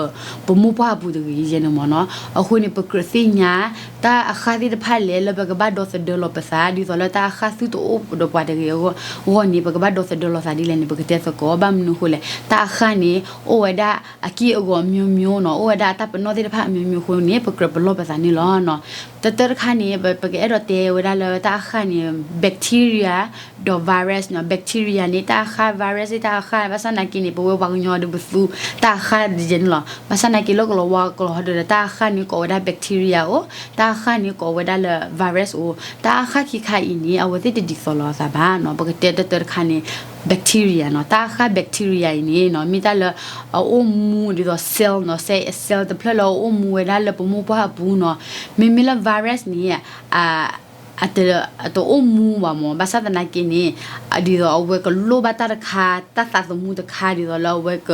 ပမိၢ်ပှၢ်အပူၤတဂ့ၤယဲန့ၣ်မ့ၢ်နီၤ. အဃိန့ၣ် ပကြၢးသ့ၣ်ညါ တၢ်အဃၢ်သ့ၣ်တဖၣ်လဲၣ်လၢပကဘၣ်ဒီသဒၢလီၤပသး ဒ်သိးလၢတၢ်အဃၢ်သုတအိၣ်ဒီးပှၤတဂ့ၤအဂီၢ်န့ၣ် ပကဘၣ်ဒီသဒၢလီၤသးဒ်လဲၣ်န့ၣ် ပကတဲသကိး ဘၣ်မနုၤအဃိလဲၣ် တၢ်အဃၢ်န့ၣ် အိၣ်ဝဲဒၣ်အက့ၢ်အဂီၤ မျိုးမျိုး နီၤ, အိၣ်ဝဲဒၣ်အတၢ်ပနီၣ်သ့ၣ်တဖၣ် မျိုးမျိုး အဃိန့ၣ် ပကြၢးပလီၢ်ပသးန့ၣ်လီၤ. တၢတၢတခါန့ၣ် ပ ပကအဲၣ်ဒိးတဲဝဲဒၣ်လၢတၢ်အဃၢ်န့ၣ် bacteria ဒီး virus နီၤ. Bacteria န့ၣ် တၢ်အဃၢ်, virus တၢ်အဃၢ်, ဘၣ်ဆၣ်သနာ်က့န့ၣ် ပဝဲပှၤကညီဒီးပသူ တၢ်အဃၢ်ဒ်ယဲန့ၣ်လီၤ. ဘၣ်ဆၣ်သနာ်က့လၢကလီၤဝါကလီၤဟီဒီး တၢ်အဃၢ်န့ၣ်ကိးဝဲဒၣ် bacteria အိၣ်, တၢ်အဃၢ်န့ၣ်ကိးဝဲဒၣ်လၢ virus အိၣ်. တၢ်အဃၢ်ခံခါအံၤန့ၣ် အဝဲသ့ၣ်တဒ်သိးလိာ်အသးဘၣ်နီၤ. ပကတဲတၢတၢတခါန့ၣ် bacteria နီၤ. တၢ်အဃၢ် bacteria အံၤန့ၣ်နီၤ မ့ၢ်တၢ်လၢအအိၣ်မူဒ်သိး cell နီၤ, cell တဖျၢၣ်လၢအအိၣ်မူဝဲဒၣ်လၢပမိၢ်ပှၢ်အပူၤနီၤ. မ့မ့ၢ်လၢ virus န့ၣ် အ အတ အတအိၣ်မူဘၣ်မ့ၢ်, ဘၣ်ဆၣ်သနာ်က့န့ၣ် ဒ်သိးအဝဲကလိၣ်ဘၣ်တၢ်တခါ, တၢ်သးသမူတခါ ဒ်သိးလၢအဝဲက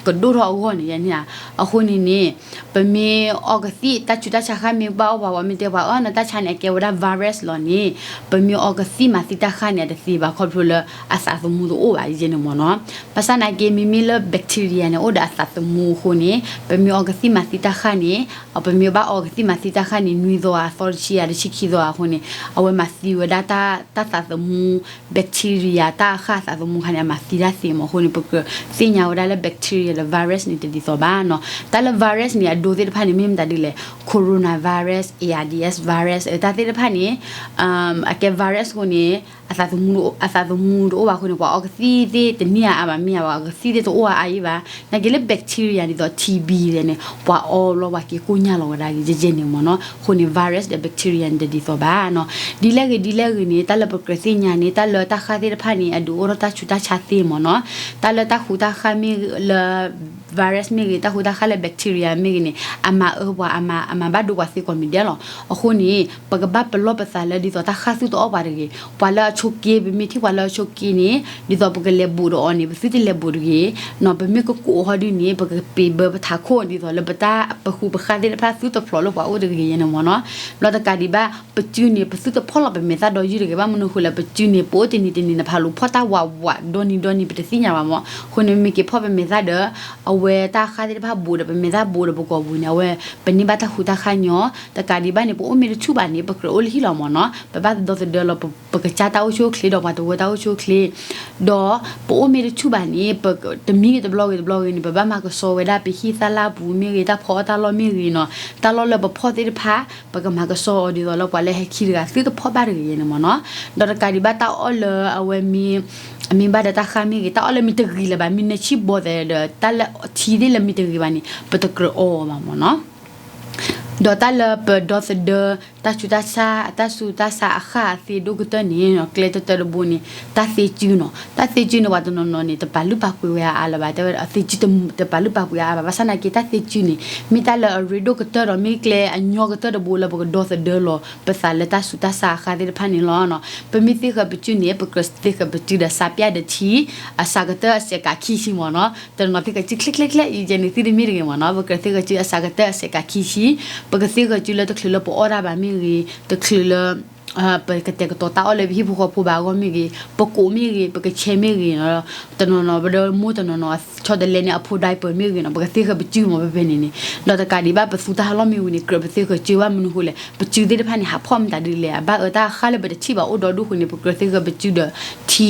ကဒိၣ်ထီၣ်အဂီၢ်န့ၣ်ယဲန့ၣ်ဧါ. အဃိန့ၣ်န့ၣ် ပမ့ၢ်အီကသံၣ် တၢ်ဆူးတၢ်ဆါဃၢ်မ့ၢ်ဘၣ်အီၣ်ပှၤ ပှၤမ့ၢ်တဲပှၤအီၣ်နတၢ်ဆါန့ၣ် အကဲဝဲဒၣ် virus လီၤန့ၣ် ပမ့ၢ်အီကသံၣ်မၤသံတၢ်ဃၢ်န့ၣ် အတသ့ဘၣ် ခီဖျိလၢအသးသမူတအိၣ်ဘၣ်ယဲန့ၣ်မ့ၢ်နီၤ. ဘၣ်ဆၣ်သနာ်က့ မ့မ့ၢ်လၢ bacteria န့ၣ် အိၣ်ဒီးအသးသမူအဃိန့ၣ် ပမ့ၢ်အီကသံၣ်မၤသံတၢ်ဃၢ်န့ၣ် ပမ့ၢ်ဘၣ်အီကသံၣ်မၤသံတၢ်ဃၢ်န့ၣ် နွံသီဧါ သီတဆံဧါ တဆံခံသီဧါအဃိန့ၣ် အဝဲမၤသံဝဲဒၣ်တၢ် တၢ်သးသမူ bacteria တၢ်အဃၢ်သးသမူခါန့ၣ် အမၤသံတၢ်သ့မ့ၢ်. အဃိန့ၣ် ပကြၢးသ့ၣ်ညါဝဲဒၣ်လၢ bacteria ဒီး virus န့ၣ် တဒ်သိးဘၣ်နီၤ. တၢ်လၢ virus န့ၣ် အဒိသ့ၣ်တဖၣ်န့ၣ် မ့ၢ်မတၤဒ်လဲၣ်, coronavirus, AIDS virus တၢ်သ့ၣ်တဖၣ်န့ၣ် အကဲ virus အဃိန့ၣ် အသးသမူ အသးသမူတအိၣ်ဘၣ်အဃိန့ၣ် ပှၤအီကသံၣ်သ့ၣ်တန့ၢ်အါအါဘၣ် မ့ၢ်ဧါဘၣ် အကသံၣ်သ့ၣ်တအိၣ်အါအါအံၤဘၣ်. သနာ်က့လၢ bacteria ဒ်သိး TB လဲၣ်န့ၣ် ပှၤအီဘျီပှၤက့ၤကိၢ်ညါလီၤဝဲဒၣ်ဂ့ၤ ယဲယဲန့ၣ်မ့ၢ်နီၤ. အဃိန့ၣ် virus ဒီး bacteria န့ၣ် တဒ်သိးဘၣ်နီၤ. ဒ်လဲၣ်ဂ့ၤ ဒ်လဲၣ်ဂ့ၤန့ၣ် တၢ်လၢပကြၢးသ့ၣ်ညါန့ၣ် တၢ်လၢတၢ်ဃၢ်သ့ၣ်တဖၣ်န့ၣ် အဒုးအိၣ်ထီၣ်တၢ်ဆူးတၢ်ဆါသ့မ့ၢ်နီၤ. တၢ်လၢတၢ်ဃူတၢ်ဃၢ်မ့ၢ်လၢ virus မ့ၢ်ဂ့ၤ, တၢ်ဟူးတၢ်ဃၣ်လၢ bacteria မ့ၢ်ဂ့ၤန့ၣ် အမၤအၢပှၤ, အမၤ, အမၤဘၣ်ဒိပှၤသ့ကိးမံၤဒဲးလီၤ. အဃိန့ၣ် ပကဘၣ်ပလီၢ်ပသးလၢ ဒ်သိးတၢ်ဃၣ်သုတအီၣ်ပှၤတဂ့ၤ. ပှၤလၢအဆိးက့ ပမ့ၢ်ထံၣ်ပှၤလၢအဆိးက့န့ၣ် ဒ်သိးပကလဲၤဘူးဒီးအီၤန့ၣ် ပသုတလဲၤဘူးတဂ့ၤ. နီၢ် ပမ့ၢ်ကကိးအီၤဒုန့ၣ် ပကပ့ၤဘၢပထးခိၣ် ဒ်သိးလၢပတၢ်ပဃူပဃာ်သ့ၣ်တဖၣ် သုတဖျိးလၢပှၤအိၣ်တဂ့ၤယဲန့ၣ်မ့ၢ်နီၢ်. ဘျီတကးဒံးဘၣ် ပစုန့ၣ် ပသုတဖီၣ်လီၤပမဲာ်သၣ်ဒီးယုၢ်တဂ့ၤ. ဘၣ်မနုၤဃိလဲၣ် ပစုန့ၣ် ပအိၣ်တနံၤတနံၤန့ၣ် ဖးလူၤဖီၣ်တၢ်ဝးဝး ဒီနံၤဒီနံၤ ပတသ့ၣ်ညါဘၣ်မ့ၢ်. အဃိန့ၣ် မ့ၢ်က့ၤဖီၣ်ပမဲာ်သၣ်ဒီး အဝဲတၢ်ဃၣ်သ့ၣ်တဖၣ်ဘူးဒီး ပမဲာ်သၣ်ဘူးဒီးပကိာ်ပူၤန့ၣ် အဝဲ ပန့ၢ်ဘၣ်တၢ်ဟူးတၢ်ဃၣ်ညီ, တကးဒံးဘၣ်န့ၣ် ပအိၣ်မ့ၢ်တဆူၣ်ဘၣ်န့ၣ် ပကြၢးအိၣ်လၢဟံၣ်လီၤမ့ၢ်နီၢ်. ပဘၣ်ဒီသဒၢလီၤ ပကစၢ်တၢ်အိၣ်ဆူၣ်အိၣ်ချ့ဒီးပှၤတဝၢတၢ်အိၣ်ဆူၣ်အိၣ်ချ့ ဒီးပအိၣ်မ့ၢ်တဆူၣ်ဘၣ်န့ၣ် ပတမံၤဂ့ၤတဘျီဂ့ၤတဘျီဂ့ၤန့ၣ် ပဘၣ်မၤကဆှီဝဲဒၣ်ပဟံၣ်သၣ်လၢ်ပူၤမ့ၢ်ဂ့ၤ, တၢ်ဖီအီၣ်တၢ်လီၢ်မ့ၢ်ဂ့ၤနီၢ်, တၢ်လီၢ်လၢပဖီၣ်သ့ၣ်တဖၣ် ပကမၤကဆှီအီၤဒ်သိးလၢပှၤလၢဟဲခံတဂၤ သုတဖီၣ်ဘၣ်တဂ့ၤယဲန့ၣ်မ့ၢ်နီၢ်. ဒီးတကးဒံးဘၣ် တၢ်အီၣ်လၢအဝဲမ့ၢ် အမ့ၢ်ဘၣ်ဒီးတၢ်ဃၣ်မ့ၢ်ဂ့ၤ, တၢ်အီၣ်လၢမ့ၢ်တဂ့ၤလၢၤဘၣ် မ့ၢ်နၢဆံၣ်ဘီသဲးဒီး တၢ်လၢထံသ့ၣ်လၢမ့ၢ်တဂ့ၤဘၣ်န့ၣ် ပတကြၢးအီအီၤဘၣ်မ့ၢ်နီၢ်. ဒီးတၢ်လၢပဒီသဒၢ တၢ်ဆူးတၢ်ဆါ တၢ်ဆူးတၢ်ဆါအဃၣ်အသ့ဒိၣ်ကတၢၢ်န့ၣ် ကျဲတတၢတဘိန့ၣ် တၢ်သ့စုနီၢ်. တၢ်သ့စုန့ၣ် ပှၤတနီၤနီၤန့ၣ် တပာ်လုၢ်ပာ်ပှ့ၤဝဲအါအါလၢၤဘၣ်, တဲဝဲအသ့စုတပာ်လုၢ်ပာ်ပှ့ၤအါအါဘၣ်. ဘၣ်ဆၣ်သနာ်က့ တၢ်သ့စုန့ၣ် မ့ၢ်တၢ်လၢအရ့ဒိၣ်ကတၢၢ်ဒီး မ့ၢ်ကျဲအညီကတၢၢ်တဘိလၢပကဒီသဒၢလီၤ ပသးလၢတၢ်ဆူးတၢ်ဆါအဃၣ်သ့ၣ်တဖၣ်န့ၣ်လီၤ. ပမ့ၢ်သ့ဃၢၤပစုန့ၣ် ပကြၢးသ့ဃၢၤပစုဒီး စးပျၢ်ဒီးထံ အစှၤကတၢၢ်အစဲးကးခံဆံမ့ၢ်နီၢ်. တနီၤသ့ဃၢၤစုချ့ချ့ချ့ ယဲန့ၣ် သုတမ့ၢ်တဂ့ၤမ့ၢ်နီၢ်. ပကြၢးသ့ဃၢၤစုအစှၤကတၢၢ်အစဲးကးခံဆံ, ပကသ့ဃၢၤစုလၢတချုးလၢပအီၣ်တၢ်ဘၣ်မ့ၢ်ဂ့ၤ, တချုးလၢ ပကတဲာ်ကတီၤတၢ်အီၣ်လၢပဟံၣ်ဖိဃီဖိဘၣ်အဂီၢ်မ့ၢ်ဂ့ၤ, ပကိးမ့ၢ်ဂ့ၤ, ပကဆဲးမ့ၢ်ဂ့ၤ, တနီၤနီၤ ပဒီမိၢ်တနီၤနီၤ ဆီတလဲန့ၣ် အဖိ diaper မ့ၢ်ဂ့ၤနီၢ်, ပကသ့ဃၢၤပစုမ့ၢ် ပဖဲန့ၣ်န့ၣ်. ဒီးတကးဒံးဘၣ် ပသူတၢ်ဟးလီၢ်မ့ၢ်ဝံၤန့ၣ် ကြၢးပသ့ဃၢၤစု ဘၣ်မနုၤဃိလဲၣ် ပစုသ့ၣ်တဖၣ်န့ၣ် ဟးဖီၣ်မတၤဒ်လဲၣ်, အဘၣ်အၢတၢ်ဃၣ်လၢပတထံၣ်ဘၣ်အိၣ်ဒီဒူၣ်အဃိန့ၣ် ပကြၢးသ့ဃၢၤပစုဒီးထံ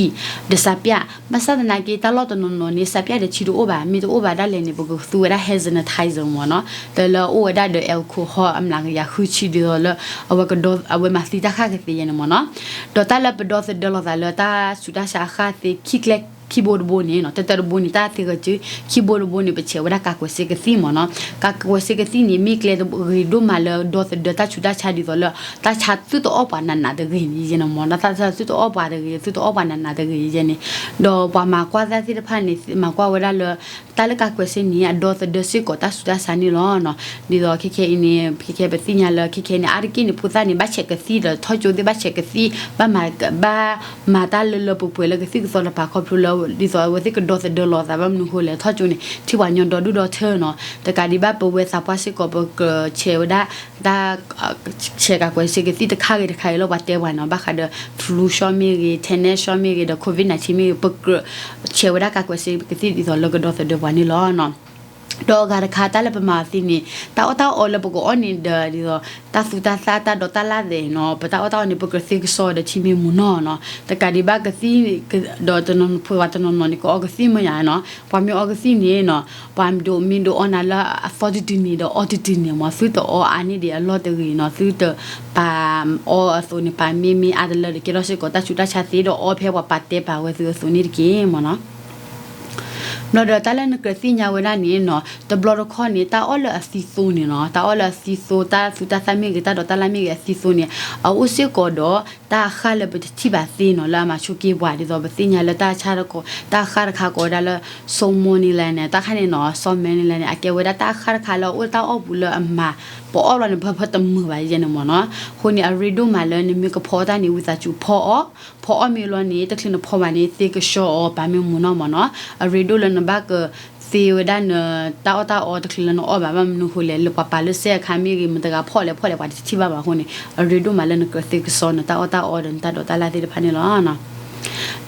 ဒီးစးပျၢ်. ဘၣ်ဆၣ်သနာ်က့ တၢ်လီၢ်တနီၤနီၤန့ၣ် စးပျၢ်ဒီးထံတအိၣ်ဘၣ်, မ့ၢ်တအိၣ်ဘၣ်ဒၣ်လဲာ်န့ၣ် ပကသူဝဲဒၣ် hand sanitizer မ့ၢ်နီၢ်, တၢ်လၢအအိၣ်ဝဲဒၣ်ဒီး alcohol အမျးကယၤဃုဆံ ဒ်သိးလၢ အဝဲကဒီ အဝဲမၤသံတၢ်ဃၣ်ကသ့ယဲန့ၣ်မ့ၢ်နီၢ်. ဒီးတၢ်လၢပဒီသဒၢလီၤသးလၢတၢ်ဆူးတၢ်ဆါအဃၣ်သ့ ခံကျဲ ခံဘိတဘိန့ၣ်နီၢ်, တၢတၢတဘိန့ၣ် တၢ်သ့ဃၢၤစု ခံဘိတဘိန့ၣ် ပဆဲးဝဲဒၣ်ကးကွဲးစ့ကသံၣ်မ့ၢ်နီၢ်. ကးကွဲးစ့ကသံၣ်န့ၣ် မ့ၢ်ကျဲဂ့ၤဒိၣ်မးလၢဒီသဒၢတၢ်ဆူးတၢ်ဆါဒ်သိးလၢ တၢ်ဆါသုတအီၣ်ပှၤနးနးတဂ့ၤန့ၣ်ယဲန့ၣ်မ့ၢ်နီၢ်, တၢ်ဆါသုတအီၣ်ပှၤတဂ့ၤ သုတအီၣ်ပှၤနးနးတဂ့ၤယဲန့ၣ်. ဒီးပှၤမၤကွၢ်တၢ်သ့ၣ်တဖၣ်န့ၣ် မၤကွၢ်ဝဲဒၣ်လၢ တၢ်လၢကးကွဲးစ့န့ၣ် အဒီသဒၢစ့ၢ်ကီးတၢ်ဆူးတၢ်ဆါန့ၣ်လီၤနီၢ်. ဒ်သိးခဲခဲအံၤန့ၣ် ခဲခဲပသ့ၣ်ညါလၢ ခဲခဲန့ၣ် အါတက့ၢ်န့ၣ် ဖိသၣ်န့ၣ် ဘၣ်ဆဲးကသံၣ်ဒီး ထီၣ်ကၠိသ့ၣ်ဘၣ်ဆဲးကသံၣ် ဘၣ်မၤ ဘၣ်မၤတၢ်လၢလၢပှဲၤပှဲၤလၢကသံၣ်ကသီတပၤ ခီဖျိလၢ ဒ်သိးအဝဲသ့ၣ်ကဒီသဒၢလီၤသး ဘၣ်မနုၤဃိလဲၣ် ထီၣ်ကၠိန့ၣ် ထံၣ်ပှၤညီဒီဒူၣ်ဒီထၢနီၢ်. တကးဒံးဘၣ် ပဝဲသးပှၢ်စ့ၢ်ကီး ပကဆဲးဝဲဒၣ် တၢ် ဆဲးကးကွဲးစ့ကသံၣ်တခါဂ့ၤတခါဂ့ၤလၢပှၤတဲပှၤနီၢ်, ဘၣ်ဃးဒီး flu shot မ့ၢ်ဂ့ၤ, tetanus shot မ့ၢ်ဂ့ၤ, ဒီး COVID nineteen မ့ၢ်ဂ့ၤ, ပကြၢးဆဲးဝဲဒၣ်ကးကွဲးစ့ကသံၣ်ဒ်သိးလၢကဒီသဒၢပှၤန့ၣ်လီၤ. ဒီးအဂၤတခါ တၢ်လၢပမၤအီၤသ့န့ၣ် တၢ်အီၣ်တၢ်အီလၢပကအီၣ်န့ၣ်ဒီး ဒ်သိး တၢ်သူတၢ်သၣ် တၢ်ဒိးတၢ်လၣ်သ့ၣ်နီၢ်, ပတၢ်အီၣ်တၢ်အီန့ၣ် ပကြၢးသ့ကစီဒီးထံမ့ၢ်မူနီၢ်နီၢ်. တကးဒံးဘၣ်ကသံၣ် ဒီးတနီၤ ပှၤတနီၤနီၤန့ၣ် ကအီကသံၣ်မ့ၢ်ယါနီၢ်, ပှၤမ့ၢ်အီကသံၣ်န့ၣ်နီၢ် ပှၤဒိးမ့ၢ်ဒိးအီနၤလၢအသီတတုၤန့ၣ်ဒီးအီတတုၤန့ၣ်မ့ၢ် သုတအီအါန့ၢ်ဒံးအလီၢ်တဂ့ၤနီၢ်, သုတပာ်အီအသိးန့ၣ် ပာ်မ့ၢ်မ့ၢ်အါတလၢဒီး ကဲထီၣ်စ့ၢ်ကီးတၢ်ဆူးတၢ်ဆါသ့ဒီးအီဖဲပှၤပာ်တဲပာ်ဝဲသုအသိးန့ၣ်တက့ၢ်မ့ၢ်နီၢ်. ဘျီဒီးတၢ်လၢနကြၢးသ့ၣ်ညါဝဲဒၣ်န့ၣ်နီၢ် တဘျီတခီၣ်န့ၣ် တၢ်အီၣ်လၢအသံသိန့ၣ်နီၢ်, တၢ်အီၣ်လၢအသံသိ တၢ်သူတၢ်သၣ်မ့ၢ်ဂ့ၤ တၢ်ဒိးတၢ်လၣ်မ့ၢ်ဂ့ၤအသံသိန့ၣ် အအိၣ်စ့ၢ်ကီးဒီး တၢ်အဃၣ်လၢပတထံၣ်ဘၣ်သ့နီၢ် လၢအမၤဆိးက့ပှၤ ဒ်သိးပသ့ၣ်ညါလၢတၢ်ဆါတခါ တၢ်အဃၣ်တခါကိးဝဲဒၣ်လၢ salmonella န့ၣ် တၢ်ခါန့ၣ်နီၢ် salmonella န့ၣ် အကဲဝဲဒၣ်တၢ်အဃၣ်တခါလၢအအိၣ်တၢ်အီၣ်ပူၤလၢအမၤ ပအီၣ်ဘျီန့ၣ် ပဖၢတမုာ်ဘၣ်ယဲန့ၣ်မ့ၢ်နီၢ်. အဃိန့ၣ် အရ့ဒိၣ်မးလၢနမ့ၢ်ကဖီတၢ်န့ၣ် ဝံသးစူၤဖီအီၣ်, ဖီအီၣ်မ့ၢ်လီၤန့ၣ် တချုးနဖီဘၣ်န့ၣ် သ့ကဆှီအီၤ ပာ်မ့ၢ်မူနီၢ်မ့ၢ်နီၢ်. အရ့ဒိၣ်လၢနဘၣ်ကသ့ဝဲဒၣ်န တၢ်အီၣ်တၢ်အီတချုးလၢနအီၣ်ဘၣ် ဘၣ်မနုၤဃိလဲၣ် လၢပှၤပာ်လၢစဲအခါမ့ၢ်ဂ့ၤ မတဂၤဖီၣ်လဲၣ်ဖီၣ်လဲၣ် ပှၤတထံၣ်ဘၣ်ဘၣ်အဃိန့ၣ် အရ့ဒိၣ်မးလၢနကြၢးသ့ကစီနတၢ်အီၣ်တၢ်အီဒီးနတၢ်ဒိးတၢ်လၣ်သ့ၣ်တဖၣ်န့ၣ်လီၤ.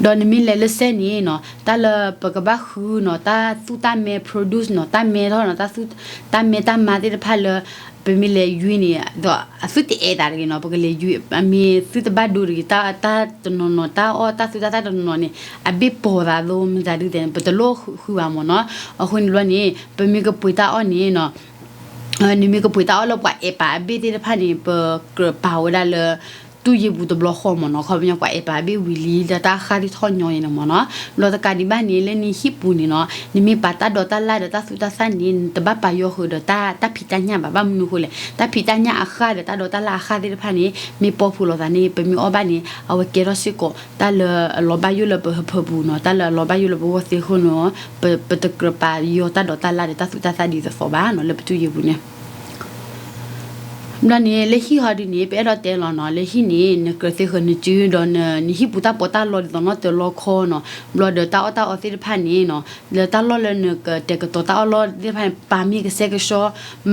ဒီးနမ့ၢ်လဲၤလၢစဲန့ၣ်နီၢ် တၢ်လၢပကဘၣ်ဃုနီၢ် တၢ်သူၣ်တၢ်မဲ produce နီၢ် တၢ်မဲထီၣ်နီၢ် တၢ်မဲတၢ်မါသ့ၣ်တဖၣ်လၢ ပမ့ၢ်လဲၤယွံန့ၣ် ဒီးအသုတအဲၣ်သးတဂ့ၤနီၢ် ပကလဲၤယွံ အမ့ၢ်သုတဘၣ်ဒိတဂ့ၤ တၢ်တနီၤနီၤ တၢ်အီၣ်တၢ်သူတၢ်သၣ်တနီၤနီၤန့ၣ် အဘ့ၣ်ပိာ်သးသိးမတၤဒုးတဲန့ၣ် ပတလိၣ်ဃုဘၣ်မ့ၢ်နီၢ်. အဃိန့ၣ်ဘျီန့ၣ် ပမ့ၢ်ကပှ့ၤတၢ်အီၣ်န့ၣ်နီၢ် နမ့ၢ်ကပှ့ၤတၢ်အီၣ်လၢပှၤအဲၣ်ပာ်အဘ့ၣ်သ့ၣ်တဖၣ်န့ၣ် ပကြၢးပာ်ဝဲဒၣ်လၢ တူၢ်ယ့ၢ်ပူၤတဘျီဃီမ့ၢ်နီၤ, ခီပညီပှၤအဲၣ်ပာ်ဘ့ၣ်ဝံၤလံ ဒီးတၢ်ဃၢ်သ့ၣ်ထီၣ်ညီယဲန့ၣ်မ့ၢ်နီၤ. ဘျီတကးဒံးဘၣ်န့ၣ် လၢနဟံၣ်ပူၤန့ၣ်နီၤ, နမ့ၢ်ပာ်တၢ်ဒီးတၢ်လၢ်ဒီးတၢ်သူတၢ်သၣ်န့ၣ် နတဘၣ်ပာ်ယီၤဃုာ်ဒီးတၢ်ဖံးတၢ်ညၣ်ဘၣ်. ဘၣ်မနုၤအဃိလဲၣ်, တၢ်ဖံးတၢ်ညၣ်အဃၢ်ဒီးတၢ်ဒီးတၢ်လၢ်အဃၢ်သ့ၣ်တဖၣ်န့ၣ် မ့ၢ်ပိာ်ဖှိၣ်လိာ်သးန့ၣ် ပမ့ၢ်အီၣ်ဘၣ်န့ၣ် အဝဲကဲထီၣ်စ့ၢ်ကီး တၢ်လၢအလီၤဘၣ်ယိၣ်လၢပဟၢဖၢပူၤနီၤ, တၢ်လၢအလီၤဘၣ်ယိၣ်လၢပဂီၢ်သ့အဃိန့ၣ်, ပ ပတကြၢးပာ်ယီၤတၢ်ဒီးတၢ်လၢ်ဒီးတၢ်သူတၢ်သၣ်ဒ်သိးသိးဘၣ်နီၤ လၢပတူၢ်ယ့ၢ်ပူၤန့ၣ်. ဘျီန့ၣ် လၢဟံၣ်ဟီဒုန့ၣ် ပအဲၣ်ဒိးတဲလီၤနီၤ, လၢဟံၣ်န့ၣ် နကြၢးသ့ဃၢၤနစုဒီး နဟံၣ်ပူၤတၢ်ပီးတၢ်လီဒ်သိးနီတၢၤလီခီနီၤ. ဘျီဒီးတၢ်အီၣ်တၢ်အီသ့ၣ်တဖၣ်န့ၣ်နီၤ, လၢတၢ်လီၢ်လၢနကတဲာ်ကတီၤတၢ်အီၣ်လီသ့ၣ်တဖၣ်န့ၣ် ပာ်မ့ၢ်ကစဲကဆှီ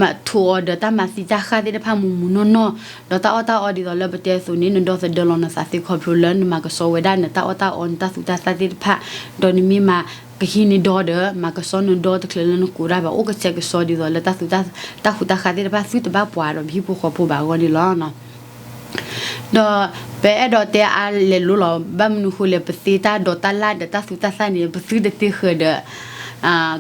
မၤထိးအီၤဒီးတၢ်မၤသံတၢ်ဃၢ်သ့ၣ်တဖၣ်မုၢ်မုၢ်နီၢ်နီၢ်, ဒီးတၢ်အီၣ်တၢ်အီဒ်သိးလၢပတဲအသိးန့ၣ် နဒီသဒၢလီၤနသးသ့ခီဖျိလၢနမၤကဆှီဝဲဒၣ်နတၢ်အီၣ်တၢ်အီ နတၢ်သူတၢ်သၣ်သ့ၣ်တဖၣ်, ဒီးနမ့ၢ်မၤကဟံးန့ၢ်ဒီဒီး မၤကဆှီနဒီတချုးလၢနကိးတၢ်ဘၣ် အိၣ်ကစဲကဆှီဒ်သိးလၢတၢ်သူတၢ် တၢ်ဃူတၢ်ဃၢ်သ့ၣ်တဖၣ် သုတဘၣ်ပှၤဒီးပဟံၣ်ဖိဃီဖိဘၣ်အဂီၢ်န့ၣ်လီၤ. ဒီးပအဲၣ်ဒိးတဲအါလဲၣ်လိၤလီၤ, ဘၣ်မနုၤအဃိလဲၣ် ပသ့တၢ်ဒီးတၢ်လၢ်ဒီးတၢ်သူတၢ်သၣ်န့ၣ် ပသုတသ့ဃၢၤဒီး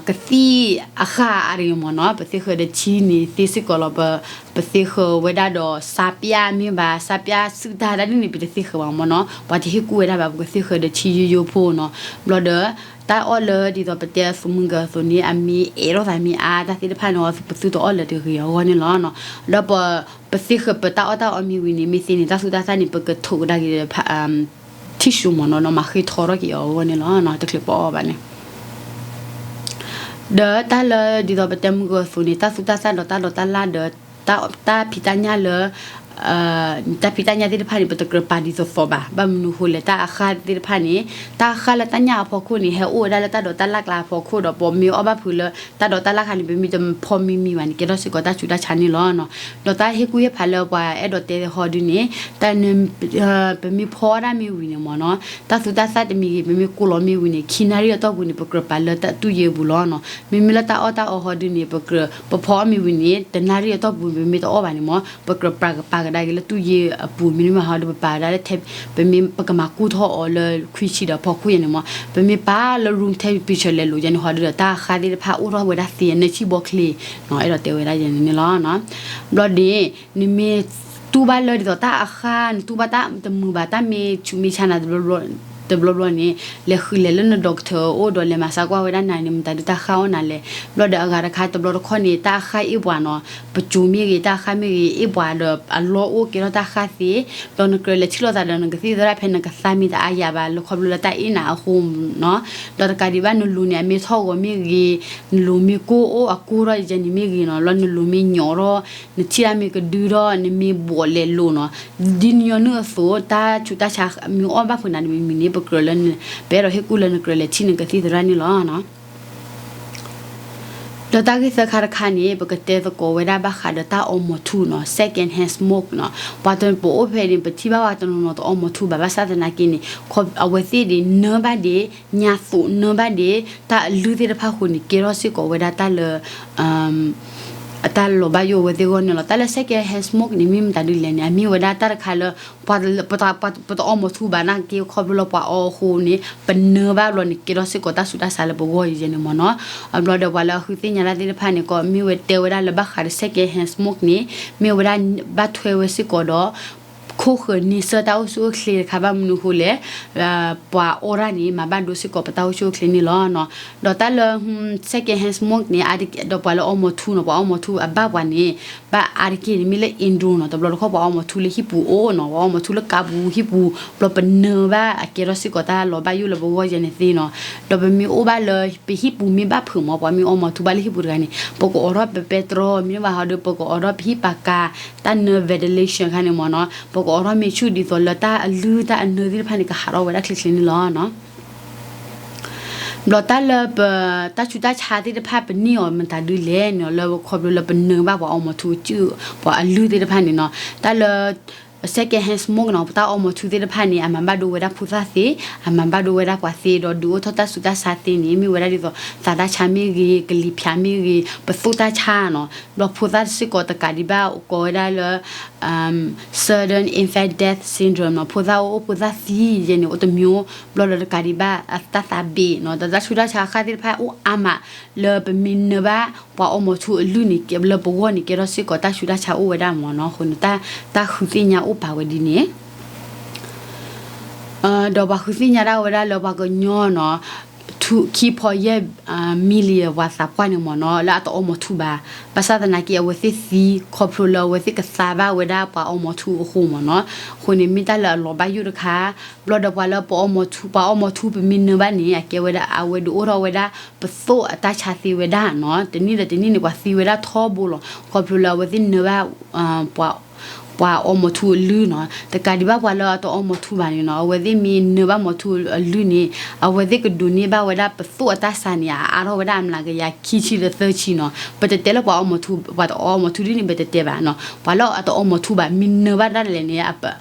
ကသံၣ်အဃၢ်အါတဂ့ၤမ့ၢ်နီၤ, ပသ့ဃၢၤဒီးထံန့ၣ်သ့စ့ၢ်ကီးလီၤ. ပ ပသ့ဃၢၤဝဲဒၣ်ဒီး ဆါပျၢ်မ့ၢ်ဘၣ် ဆါပျၢ်စုၣ်တၢ်တၢ်ဒ်န့ၣ် ပတသ့ဃၢၤဘၣ်မ့ၢ်နီၤ, ပှၤတဟ့ၣ်ကူၣ်ဝဲဒၣ်ဘၣ် ပကသ့ဃၢၤဒီးထံယိယိဖိနီၤ. ဘျီဒီး တၢ်အီၣ်လၢဒ်သိးပတဲအသိးမုၢ်ဂၢၤအသိးန့ၣ် အမ့ၢ်အဲၣ်ထီၣ်သးမ့ၢ်အါ တၢ်သ့ၣ်တဖၣ်န့ၣ် ပသုတအီၣ်လၢၤတဂ့ၤအဂီၢ်န့ၣ်လီၤ. ဒီးပ ပသ့ဃၢၤပတၢ်အီၣ်တၢ်အီမ့ၢ်ဝံၤန့ၣ် မ့ၢ်သ့န့ၣ် တၢ်သူတၢ်သၣ်န့ၣ် ပကထိးကဒါက့ၤ ထံၣ်ဆူမ့ၢ်နီၤ ဒီးမၤဃ့ထီထီၣ်က့ၤအီၤအဂီၢ်န့ၣ်လီၤ, တချုးပအီၣ်ဘၣ်န့ၣ်. ဒီးတၢ်လၢဒ်သိးပတဲမုၢ်ဂီၤအသိးန့ၣ် တၢ်သူတၢ်သၣ်ဒီးတၢ်ဒီးတၢ်လၢ်ဒီး တၢ်ဖံးတၢ်ညၣ်လၢ တၢ်ဖံးတၢ်ညၣ်သ့ၣ်တဖၣ်န့ၣ် ပတကြၢးပာ်ဒ်သိးသိးဘၣ်. ဘၣ်မနုၤအဃိလဲၣ် တၢ်အဃၢ်သ့ၣ်တဖၣ်န့ၣ် တၢ်အဃၢ်လၢတၢ်ညၣ်အဖီခိၣ်န့ၣ် ဟဲအိၣ်ဝဲဒၣ်လၢတၢ်ဒီးတၢ်လၢ်ကျါအဖီခိၣ်ဒီး ပမ့ၢ်အီၣ်ဘၣ်ဖုးလၢတၢ်ဒီးတၢ်လၢ်ခါန့ၣ် ပမ့ၢ်တဖီမံမံဘၣ်န့ၣ် ကဲထီၣ်စ့ၢ်ကီးတၢ်ဆူးတၢ်ဆါန့ၣ်လီၤ. ဒီးတၢ်ဟ့ၣ်ကူၣ်ဟ့ၣ်ဖးလၢပှၤအဲၣ်ဒိးတဲဟီဒုန့ၣ် တၢ် ပမ့ၢ်ဖီအီၣ်တၢ်မ့ၢ်ဝံၤန့ၣ်မ့ၢ်နီၤ တၢ်သူတၢ်သၣ်တမံၤဂ့ၤ ပမ့ၢ်ကိးလီၤမ့ၢ်ဝံၤန့ၣ် ခံနၣ်ရံၣ်အတီၢ်ပူၤန့ၣ် ပကြၢးပာ်လၢတၢ်တူၢ်ယ့ၢ်ပူၤလီၤနီၤ. မ့မ့ၢ်လၢတၢ်အီၣ်တၢ်အီဟီဒုန့ၣ် ပကြၢး ပဖီအီၣ်မ့ၢ်ဝံၤန့ၣ် တနၣ်ရံၣ်အတီၢ်ပူၤ ပမ့ၢ်တအီၣ်ဘၣ်န့ၣ်မ့ၢ် ပကြၢးပာ်ကဒါက့ၤလၢတူၢ်ယ့ၢ်အပူၤ မ့မ့ၢ်ဟီဒု ပပာ်ဝဲဒၣ်လၢထဲ ပမ့ၢ်ပကမၤကူၣ်ထီၣ်အီၤလၢခွံဆံဒီးဖီခိၣ်ယဲန့ၣ်မ့ၢ် ပမ့ၢ်ပာ်လၢ room temperature လဲၤလိာ်ယဲန့ၣ်ဟီဒုဒီး တၢ်အဃၢ်သ့ၣ်တဖၣ်အိၣ်ထီၣ်ဝဲဒၣ်သ့ နၢဆံၣ်ဘီချ့နီၤ အဲၣ်ဒိးတဲဝဲဒၣ်ယဲန့ၣ်န့ၣ်လီၤ. ဘျီန့ၣ် နမ့ၢ်တူၢ်ဘၣ်လၢဒ်သိးတၢ်အဃၢ် နတူၢ်ဘၣ်တၢ်တမုာ်ဘၣ် တၢ်မ့ၢ်ဆူးမ့ၢ်ဆါနၤ တဘျီဘျီန့ၣ် လဲၤဃုလဲၤလၢန doctor အအိၣ်ဒီးလဲၤမၤစါကွၢ်ဝဲဒၣ်နၤန့ၣ် မတၤဒုတၢ်ဃၢ်အိၣ်နၤလဲၣ်. ဘျီဒီးအဂၤတခါတဘျီတခီၣ်န့ၣ် တၢ်အဃၢ်အ့ၣ်ပှၤနီၤ ပစိၤမ့ၢ်ဂ့ၤ တၢ်အဃၢ်မ့ၢ်ဂ့ၤ အ့ၣ်ပှၤဒီးအလီၢ်အိၣ်ကဲထီၣ်တၢ်ဃၢ်သ့ ဒီးနကြၢးလဲၤထံၣ်လိာ်သးဒီးနကသံၣ်သရၣ်ဖဲနကသါမ့ၢ်တအါယၤဘၣ် လၢခီဖျိလၢတၢ်အ့ၣ်နၤအဃိနီၤ. ဒီးတကးဒံးဘၣ်နလူၤန့ၣ် အမ့ၢ်ထီၣ်ဂီၤမ့ၢ်ဂ့ၤ နလူၤမ့ၢ်ကိၢ်အိၣ်အကိၢ်ထီၣ်ယဲန့ၣ်မ့ၢ်ဂ့ၤနီၤ လၢနလူၤမ့ၢ်ညီးထီၣ် နထံၣ်တၢ်မ့ၢ်ကဒုထီၣ် နမ့ၢ်ဘီးလဲၤလိာ်နီၤ ဒ်နညီနုၢ်အသိး တၢ်ဆူးတၢ်ဆါမ့ၢ်အီၣ်ဘၣ်ဖုးနၤတမံၤမံၤန့ၣ် ပကြၢးလၢ ပအဲၣ်ဒိးဟ့ၣ်ကူၣ်လၢနကြၢးလဲၤထံၣ်နကသံၣ်သရၣ်န့ၣ်လီၤ. ဒီးတၢ်ဂ့ၢ်သၢခါတခါန့ၣ် ပကတဲသကိးဝဲဒၣ်ဘၣ်ဃးဒီးတၢ်အီမိာ်ထူနီၤ second hand smoke နီၤ ပှၤတပအိၣ်ဖဲန့ၣ် ပထံၣ်ဘၣ်ဝဲတနီၤနီၤတအီမိာ်ထူဘၣ် ဘၣ်ဆၣ်သနာ်က့န့ၣ် အဝဲသ့ၣ်ဒ်နၢဘၣ်ဒ့ ညါသိးနၢဘၣ်ဒ့ တၢ်အလုၢ်သ့ၣ်တဖၣ်ဃိန့ၣ် ကဲထီၣ်စ့ၢ်ကီးဝဲဒၣ်တၢ်လၢ အတၢ်လီၤဘၣ်ယိၣ်အဝဲသ့ၣ်အဂီၢ်န့ၣ်လီၤ. တၢ်လၢ second hand smoke န့ၣ် မ့ၢ်မတၤဒုလဲၣ်န့ၣ် အမ့ၢ်ဝဲဒၣ်တၢ်တခါလၢ ပှၤ ပတအီမိာ်ထူဘၣ်နာ်က့ ခီဖျိလၢပှၤအီအဃိန့ၣ် ပနၢဘၣ်ဘျီန့ၣ် ကဲထီၣ်စ့ၢ်ကီးတၢ်ဆူးတၢ်ဆါလၢပဂီၢ်ယဲန့ၣ်မ့ၢ်နီၤ. အဘျီဒီးပှၤလၢအဃုသ့ၣ်ညါတၢ်သ့ၣ်တဖၣ်န့ၣ် ကမ့ၢ်ဝဲတဲဝဲဒၣ်လၢဘၣ်ဃးဒီး second hand smoke န့ၣ် မ့ၢ်ဝဲဒၣ်ဘၣ်ထွဲဝဲစ့ၢ်ကီးဒီး ခိၣ်ဃၢၤန့ဆၢၣ်တၢ်အိၣ်ဆူၣ်အိၣ်ချ့တခါ ဘၣ်မနုၤအဃိလဲၣ် ပှၤအီၣ်တၢ်န့ၣ် မၤဘၣ်ဒိစ့ၢ်ကီးပတၢ်အိၣ်ဆူၣ်အိၣ်ချ့န့ၣ်လီၤ. ဒီးတၢ်လၢ second hand smoke န့ၣ် အါတက့ၢ်ဒီးပှၤလၢအီမိာ်ထူနီၤ ပှၤအီမိာ်ထူအဘၣ်ပှၤန့ၣ် ဘၣ်အါတက့ၢ်န့ၣ် မ့ၢ်လၢ indoor နီၤ တဘျီတခီၣ်ပှၤအီမိာ်ထူလၢဟံၣ်ပူၤအိၣ်နီၤ ပှၤအီမိာ်ထူလၢကါပူၤဟံၣ်ပူၤ ဘျီပနၢဘၣ်အကဲထီၣ်စ့ၢ်ကီးတၢ်လီၤဘၣ်ယိၣ်လၢပဂီၢ်ယဲန့ၣ်သ့နီၤ. ဒီးပမ့ၢ်အိၣ်ဘၣ်လၢ ပဟံၣ်ပူၤမ့ၢ်ဘၣ်ဖုးမး ပှၤမ့ၢ်အီမိာ်ထူဘၣ်လၢဟံၣ်ပူၤတဂၤန့ၣ် ပကအိးထီၣ်ပဲပဲတြီ မ့ၢ်ဘၣ်ဟီဒီး ပကအိးထီၣ်ပဟံၣ်ပာ်ကါ တၢ်နၢ ventilation ခါန့ၣ်မ့ၢ်နီၤ ပကအိးထီၣ်မ့ၢ်ဆူၣ်ဒ်သိးလၢတၢ်အလုၢ်တၢ်အနၢသ့ၣ်တဖၣ်န့ၣ် ကဟးထီၣ်ဝဲဒၣ်ချ့ချ့န့ၣ်လီၤ. ဘျီတၢ်လၢပ တၢ်ဆူးတၢ်ဆါသ့ၣ်တဖၣ် ပန့ၢ်အီၤမတၤဒုလဲၣ်န့ၣ် လၢခီဖျိလၢပနၢဘၣ်ပှၤအီမိာ်ထူစုၣ် ပှၤအလုၢ်သ့ၣ်တဖၣ်န့ၣ်နီၤ တၢ်လၢ second hand smoke နီၤ ပတၢ်အီမိာ်ထူသ့ၣ်တဖၣ်န့ၣ် အမၤဘၣ်ဒိဝဲဒၣ်ဖိသၣ်သ့ အမၤဘၣ်ဒိဝဲဒၣ်ပှၤသ့ ဒီးဒုးအိၣ်ထီၣ်တၢ်ဆူးတၢ်ဆါသ့န့ၣ် မ့ၢ်ဝဲဒၣ်ဒ်သိး သးတၢ်ဆါမ့ၢ်ဂ့ၤ ကလံၤဖၠးမ့ၢ်ဂ့ၤ ပသိၣ်တၢ်ဆါနီၤ ဘျီဖိသၣ်စ့ၢ်ကီးတကးဒံးဘၣ် ကိးဝဲဒၣ်လၢ sudden infant death syndrome နီၤ ဖိသၣ်အိၣ်အိၣ်ဖိသၣ်သံယဲန့ၣ် အိၣ်တမျိုး ဘျီလၢတကးဒံးဘၣ်အတၢ်သးဘ့ၣ်နီၤ ဒီးတၢ်ဆူးတၢ်ဆါဃၣ်သ့ၣ်တဖၣ်အိၣ်အါမး လၢပမ့ၢ်နၢဘၣ်ပှၤအီမိာ်ထူအလုၢ်န့ၣ် လၢပဂီၢ်န့ၣ် ကဲထီၣ်စ့ၢ်ကီးတၢ်ဆူးတၢ်ဆါအိၣ်ဝဲဒၣ်မ့ၢ်နီၤ အဃိန့ၣ် တၢ်ဃုသ့ၣ်ညါအိၣ်ပာ်ဝဲဒ်န့ၣ် ဒီးပှၤဃုသ့ၣ်ညါဒၣ်ဝဲဒၣ်လၢပှၤကညီနီၤ, ခံဖီယဲၢ် million ပှၤသးပှၢ်န့ၣ်မ့ၢ်နီၤ လၢအတအီမီၤထူဘၣ်. ဘၣ်ဆၣ်သနာ်က့ အဝဲသ့ၣ်သံ ခီဖျိလၢအဝဲသ့ၣ်ကသါဘၣ်ဝဲဒၣ်ပှၤအီမီၤထူအဃိမ့ၢ်နီၤ. အဃိန့ၣ် မ့ၢ်တၢ်လၢအလီၤဘၣ်ယိၣ်တခါ, ဘျီဒီးပှၤလၢပအီမီၤထူ, ပှၤအီမီၤထူပမ့ၢ်နၢဘၣ်န့ၣ် အကဲဝဲဒၣ် အဝဲဒုးအိၣ်ထီၣ်ဝဲဒၣ် ပသိၣ်အတၢ်ဆါသ့ဝဲဒၣ်နီၤ. တနံၣ်ဒီးတနံၣ်န့ၣ် ပှၤသံဝဲဒၣ်ထီဘိလီၤ. ခီဖျိလၢအဝဲသ့ၣ်နၢဘၣ် ပှၤ ပှၤအီမီၤထူအလုၢ်နီၤ. တကးဒံးဘၣ်ပှၤလၢအတအီမီၤထူဘၣ်န့ၣ်နီၤ, အဝဲသ့ၣ်မ့ၢ်နၢဘၣ်မီၤထူအလုၢ်န့ၣ် အဝဲသ့ၣ်ကဒိးန့ၢ်ဘၣ်ဝဲဒၣ်ပသိၣ်အတၢ်ဆါန့ၣ် အအါထီၣ်ဝဲဒၣ်အမျးကယၤခံဆံလၢသၢဆံနီၤ. ပတတဲလၢပှၤအီမီၤထူ, ပှၤတအီမီၤထူဒ်န့ၣ် ပတတဲဘၣ်နီၤ. ပှၤလၢအတအီမီၤထူဘၣ် မ့ၢ်နၢဘၣ်ဒၣ်လဲာ်န့ၣ်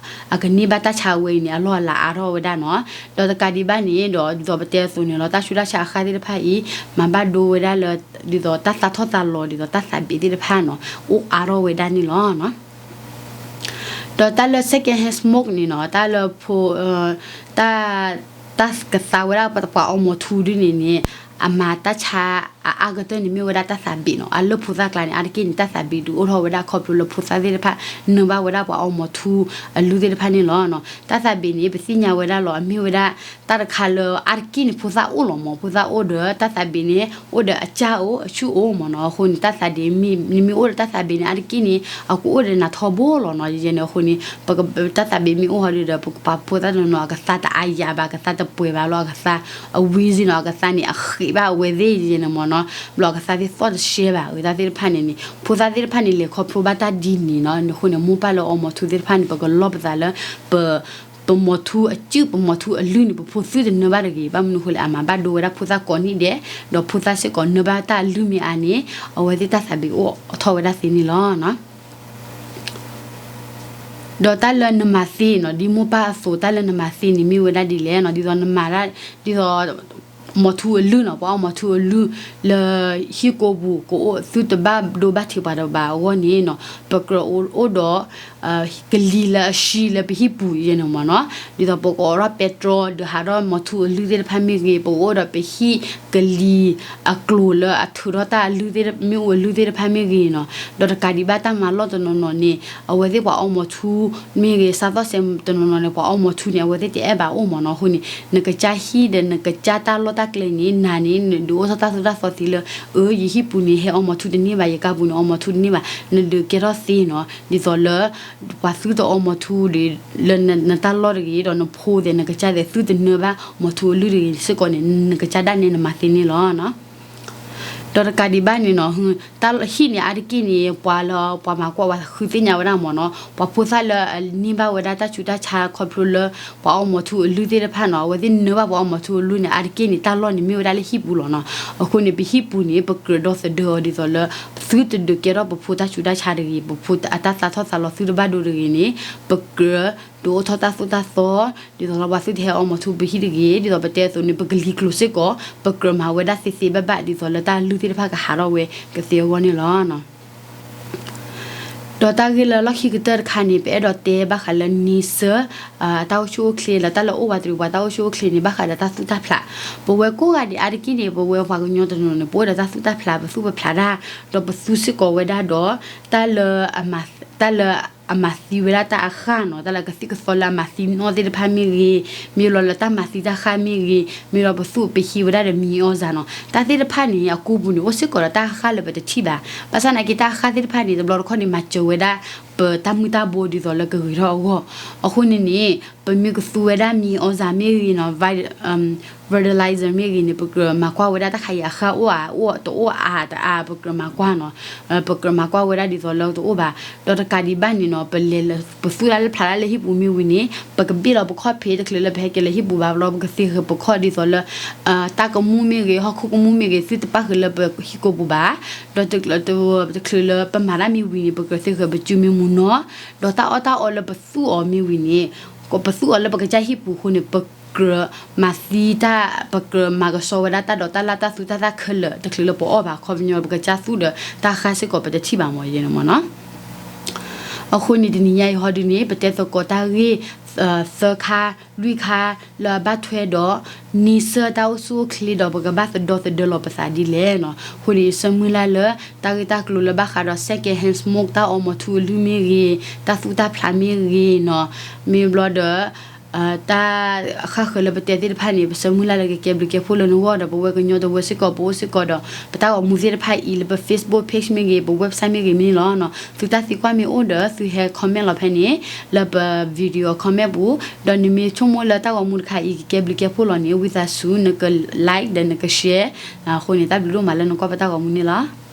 အကန့ၢ်ဘၣ်တၢ်ဆါဝဲအံၤန့ၣ် အလီၢ်အလၤအါထီၣ်ဝဲဒၣ်နီၤ. ဒီးတကးဒံးဘၣ်န့ၣ်ဒီး ဒ်သိးပတဲအသိးန့ၣ်လီၤ, တၢ်ဆူးတၢ်ဆါအဃၢ်သ့ၣ်တဖၣ်အံၤ မၤဘၣ်ဒိဝဲဒၣ်လၢ ဒ်သိးတၢ်သးထီၣ်သးလီၤ ဒ်သိးတၢ်သးဘ့ၣ်သ့ၣ်တဖၣ်နီၤ အိၣ်အါထီၣ်ဝဲဒၣ်န့ၣ်လီၤ. ဒီးတၢ်လၢ second hand smoke န့ၣ်နီၤ, တၢ်လၢဖိ တၢ် တၢ်ကသါဝဲဒၣ်ပှၤအီမီၤထူဒ်န့ၣ်န့ၣ် အမၤတၢ်ဆါအအါကတၢၢ်န့ၣ် မ့ၢ်ဝဲဒၣ်တၢ်သးဘ့ၣ်နီၤ. အလၢဖိသၣ်ကျါန့ၣ် အါတက့ၢ်န့ၣ် တၢ်သးဘ့ၣ်ဒုးအိၣ်ထီၣ်ဝဲဒၣ်ခီဖျိလၢဖိသၣ်သ့ၣ်တဖၣ် နၢဘၣ်ဝဲဒၣ်ပှၤအီမီၤထူအလုၢ်သ့ၣ်တဖၣ်န့ၣ်လီၤ. တၢ်သးဘ့ၣ်န့ၣ် ပသ့ၣ်ညါဝဲဒၣ်လီၤ အမ့ၢ်ဝဲဒၣ် တၢ်တခါလၢအါတက့ၢ်န့ၣ် ဖိသၣ်အိၣ်လီၤမး, ဖိသၣ်အိၣ်ဒီးတၢ်သးဘ့ၣ်န့ၣ် အိၣ်ဒီးအစၢ်အိၣ် အဆူၣ်အိၣ်မးနီၤ. အဃိန့ၣ် တၢ်သးဒ့ၣ် နမ့ၢ်အိၣ်ဒီးတၢ်သးဘ့ၣ်န့ၣ် အါတက့ၢ်န့ၣ် အကအိၣ်ဒီးနၤထီဘိလီၤနီၤ. ယဲန့ၣ်အဃိန့ၣ် တၢ်သးဘ့ၣ်မ့ၢ်အိၣ်ဟီဒုဒီး ပှၤဖိသၣ်တနီၤနီၤ အကသါတအါယၤဘၣ်, အကသါတပှဲၤဘၣ်လီၤ, အကသါအဝံၤစ့ၢ်နီၤ, အကသါန့ၣ် အဃံးဘၣ်အဝဲသ့ၣ်ယဲန့ၣ်မးနီၤ. ဘျီအကသါသ့ၣ်သီၣ်တရှဲဘၣ်, အတၢ်သ့ၣ်တဖၣ်န့ၣ်န့ၣ် ဖိသၣ်သ့ၣ်တဖၣ်န့ၣ် လဲၤခီဖျိဘၣ်တၢ်ဒ်န့ၣ်နီၤ. အဃိန့ၣ် မိၢ်ပၢ်လၢအီမီၤထူသ့ၣ်တဖၣ်န့ၣ် ပကလီပသးလၢ ပ ပမီၤထူအစုၣ် ပမီၤထူအလုၢ်န့ၣ် ပဖိသုတနၢဘၣ်တဂ့ၤ. ဘၣ်မနုၤအဃိလဲၣ်, အမၤဘၣ်ဒိဝဲဒၣ်ဖိသၣ်ကိးနံၣ်ဒဲး, ဒီးဖိသၣ်စ့ၢ်ကီးနၢဘၣ်တၢ်အလုၢ်မ့ၢ်အါန့ၣ် အဝဲသ့ၣ်တၢ်သးဘ့ၣ်အိၣ်ထီၣ်ဝဲဒၣ်သ့န့ၣ်လီၤ. ဒီးတၢ်လၢနမၤသ့နီၤ, ဒ်မိၢ်ပၢ်အသိး တၢ်လၢနမၤသ့န့ၣ်မ့ၢ်ဝဲဒၣ်ဒ်လဲၣ်နီၤ, ဒ်သိးနမၤဒၣ် ဒ်သိး မီၤထူအလုၢ်နီၤ, ပှၤအီမီၤထူအလုၢ် လၢဟံၣ်ကိးပူၤ ကအိၣ်သုတဘၣ်ဒိဘၣ်ထံးပှၤတဘၣ်အဂီၢ်န့ၣ်နီၤ, ပကြၢးအိၣ်ဒီး ကလံၤလၢအဆှံလၢပဟံၣ်ပူၤယဲန့ၣ်မးနီၤ. ဒ်သိးပကအိးထီၣ်ပဲတြီ ဒီးဟးထီၣ်မီၤထူအလုၢ်သ့ၣ်တဖၣ်မ့ၢ်ဂ့ၤ, ပကအိၣ်ဒီးပဟံၣ်ကလံၤအကျိၤလၢအထုးထီၣ်တၢ်အလုၢ်သ့ၣ် မ့ၣ်အူအလုၢ်သ့ၣ်တဖၣ်မ့ၢ်ဂ့ၤနီၤ. ဒီးတကးဒံးဘၣ်တၢ်မၤလီၢ်တနီၤနီၤန့ၣ် အဝဲသ့ၣ်ပှၤအီမီၤထူမ့ၢ်ဂ့ၤ, စးသီၣ်စဲးတနီၤနီၤန့ၣ် ပှၤအီမီၤထူန့ၣ် အဝဲသ့ၣ်တအဲၣ်ဘၣ်အိၣ်မးနီၤ. အဃိန့ၣ် နကစၢ်ဟံၣ်ဒီးနကစၢ်တၢ်လီၢ်တၢ်ကျဲန့ၣ် နၤန့ၣ် နဒုးအိၣ်ထီၣ်တၢ်သိၣ်တၢ်သီသ့လၢ အၢ ယဟံၣ်ပူၤန့ၣ် ဟဲအီမီၤထူတန့ၢ်ဘၣ်, ယကါပူၤန့ၣ် အီမီၤထူတန့ၢ်ဘၣ်, နဒုးကဲထီၣ်သ့နီၤ. ဒ်သိးလၢ ပှၤသုတအီမီၤထူဒီး လၢနတၢ်လီၢ်တဂ့ၤ, ဒီးနဖိသ့ၣ်နကစၢ်သ့ၣ်သုတနၢဘၣ်မီၤထူအလုၢ်တဂ့ၤစ့ၢ်ကီးန့ၣ် နကစၢ်ဒၣ်နဲနမၤသ့န့ၣ်လီၤ. ဒီးတကးဒံးဘၣ်န့ၣ်နီၤ, တၢ်ဟံၣ်န့ၣ် အါတက့ၢ်န့ၣ် ပှၤလၢပှၤမၤကွၢ်ဝဲဃုသ့ၣ်ညါဝဲဒၣ်မးနီၤ, ပှၤဖိသၣ်လၢအန့ၢ်ဘၣ်ဝဲဒၣ်တၢ်ဆူးတၢ်ဆါခီဖျိလၢ ပှၤအီမီၤထူအလုၢ်သ့ၣ်တဖၣ်နီၤ, အဝဲသ့ၣ်နၢဘၣ်ပှၤအီမီၤထူအလုၢ်န့ၣ် အါတက့ၢ်န့ၣ် တၢ်လီၢ်န့ၣ်မ့ၢ်ဝဲဒၣ်လၢဟံၣ်ပူၤလီၤနီၤ. အဃိန့ၣ် ပဟံၣ်ပူၤန့ၣ် ပကြၢးဒီသဒၢအီၤဒ်သိးလၢ သုတဒုးကဲထီၣ်ပဖိတၢ်ဆူးတၢ်ဆါတဂ့ၤ, ပဖိအတၢ်သးထီၣ်သးလီၤသုတဘၣ်ဒိတဂ့ၤန့ၣ် ပကြၢး ဒုးအိၣ်ထီၣ်တၢ်သိၣ်တၢ်သီ ဒ်သိးလၢပှၤသုတဟဲအီမီၤထူပဟံၣ်တဂ့ၤ, ဒ်သိးပတဲအသိးန့ၣ် ပကလံၤကျိၤစ့ၢ်ကီး ပကြၢးမၤဝဲဒၣ်သ့သ့ဘၣ်ဘၣ် ဒ်သိးလၢတၢ်လုၢ်သ့ၣ်တဖၣ်ကဟးထီၣ်ဝဲကသ့အဂီၢ်န့ၣ်လီၤ. ဒီးတၢ်ဂ့ၢ်လၢလီၢ်ခံကတၢၢ်တခါန့ၣ် ပအဲၣ်ဒိးတဲဘၣ်ဃးလၢ နံၤဆၢ တၢ်အိၣ်ဆူၣ်အိၣ်ချ့ လၢတၢ်လၢအိၣ်ဝးတရံးပှၤတၢ်အိၣ်ဆူၣ်အိၣ်ချ့န့ၣ် ဘၣ်ဃးဒီးတၢ်သူၣ်တၢ်ဖျး. ပဝဲကိးဂၤဒဲးအါတက့ၢ်န့ၣ် ပဝဲပှၤကညီတနီၤန့ၣ် ပအိၣ်ဒီးတၢ်သူၣ်တၢ်ဖျး ပသူၣ်ပဖျးတၢ်, ဒီးပသူစ့ၢ်ကီးဝဲဒၣ်ဒီး တၢ်လၢ တၢ်လၢအမၤသံဝဲဒၣ်တၢ်အဃၢ်နီၤ, တၢ်လၢကသံၣ်ကသီလၢအမၤသံနီၣ်သ့ၣ်တဖၣ်မ့ၢ်ဂ့ၤ, မ့ၢ်လီၤလၢတၢ်မၤသံတၢ်ဃၢ်မ့ၢ်ဂ့ၤ, မ့ၢ်လီၤပသူၣ်ပဟံးဝဲဒၣ်ဒီးမံၤအီၣ်စၢ်နီၤ, တၢ်သ့ၣ်တဖၣ်န့ၣ် အကိပူၤန့ၣ် အိၣ်စ့ၢ်ကီးဒီးတၢ်အဃၢ်လၢပတထံၣ်ဘၣ်. ဘၣ်ဆၣ်သနာ်က့ တၢ်အဃၢ်သ့ၣ်တဖၣ်န့ၣ် တဘျီတခီၣ်န့ၣ် မၤစၢၤဝဲဒၣ် ပတၢ်မုၢ်တၢ်ဘိဒ်သိးလၢကဂ့ၤထီၣ်အဂီၢ်. အဃိန့ၣ်န့ၣ် ပမ့ၢ်ကသူဝဲဒၣ်မံၤအီၣ်စၢ်မ့ၢ်ဂ့ၤနီၤ, fertilizer မ့ၢ်ဂ့ၤန့ၣ် ပကြၢးမၤကွၢ်ဝဲဒၣ်တၢ်ခါအံၤအဃၢ်အိၣ်ဧါ, အိၣ်တအိၣ်အါတအါ ပကြၢးမၤကွၢ်နီၤ, ပကြၢးမၤကွၢ်ဝဲဒၣ်ဒ်သိးလၢတအိၣ်ဘၣ်. ဒီးတကးဒံးဘၣ်န့ၣ်နီၤ ပလဲၤလၢ ပသူၣ်တၢ်လၢဖျးတၢ်လၢဟံၣ်ပူၤမ့ၢ်ဝံၤန့ၣ် ပကဘ့ၣ်လီၤပခီၣ်ဖံးတချုးလၢပဟဲက့ၤလၢဟံၣ်ပူၤဘၣ်ဘျီ ပကသ့ၣ်ဃၢၤပခီၣ်ဒ်သိးလၢ တၢ်ကမူၣ်မ့ၢ်ဂ့ၤ ဟီၣ်ခိၣ်ကမူၣ်မ့ၢ်ဂ့ၤ သုတပၣ်ဃုာ်လၢပဟံၣ်ကိပူၤဘၣ်. ဒီးတချုးလၢပမၤတၢ်မ့ၢ်ဝံၤန့ၣ် ပကြၢးသ့ၣ်ဃၢၤပစုမ့ၢ်မူနီၤ, ဒီးတၢ်အီၣ်တၢ်အီလၢပသူၣ်အီၤမ့ၢ်ဝံၤန့ၣ် ပသူၣ်အီၤလၢပကစၢ်ဟံၣ်ပူၤအဃိန့ၣ် ပကြၢးမၤသံတၢ် ပကြၢးမၤကဆှီဝဲဒၣ်တၢ်ဒီးတၢ်လၢ်တၢ်သူတၢ်သၣ်ခဲလၢာ် တချုးလၢပအီၣ်ဘၣ် ခီပညီ ပကစၢ်သူၣ်ဒီးတၢ်ဃၢ်စ့ၢ်ကီးပတထံၣ်ဘၣ်မးယဲန့ၣ်မးနီၤ. အဃိန့ၣ် တနံၤညါအံၤဟီဒုန့ၣ် ပတဲသကိးတၢ်ဂ့ၢ် သၢခါ လွံၢ်ခါ လၢအဘၣ်ထွဲဒီး နံၤဆၢတၢ်အိၣ်ဆူၣ်အိၣ်ချ့ဒီး ပကဘၣ်သဒီသဒၢလီၤပသးဒ်လဲၣ်နီၤ. အဃိန့ၣ် ယဆၢမုၢ်လၢ်လၢ တၢ်ဂ့ၢ်တၢ်ကျိၤလၢဘၣ်ဃးဒီး second hand smoke တၢ်အီမီၤထူအလုၢ်မ့ၢ်ဂ့ၤ, တၢ်သူၣ်တၢ်ဖျးမ့ၢ်ဂ့ၤနီၤ, မ့ၢ်ဘျီဒီး တၢ်ဃၣ်ဃၢၤလၢပတဲသ့ၣ်တဖၣ်န့ၣ် ပဆၢမုၢ်လၢ်လၢကကဲဘျုးကဲဖှိၣ်လၢနဂီၢ်ဒီး ပဝဲကညီတဝၢစ့ၢ်ကီး ပအိၣ်စ့ၢ်ကီးဒီး ပတၢ်ဂီၤမူသ့ၣ်တဖၣ်အံၤ လၢပ Facebook page မ့ၢ်ဂ့ၤ ပ website မ့ၢ်ဂ့ၤမ့ၢ်န့ၣ်လီၤ. သုတၢ်သံကွၢ်မ့ၢ်အိၣ်ဒီး သုဟဲ comment လီၤဖဲန့ၣ် လၢပ video comment ပူၤ, ဒီးနမ့ၢ်ဆိကမိၣ်လၢတၢ်ဂီၤမူတခါအံၤ ကကဲဘျုးကဲဖှိၣ်လီၤန့ၣ် ဝံသးစူၤ နက like ဒီးနက share အဃိန့ၣ် တၢ်ဘျုးဒိၣ်မးလၢနကွၢ်ပတၢ်ဂီၤမူန့ၣ်လီၤ.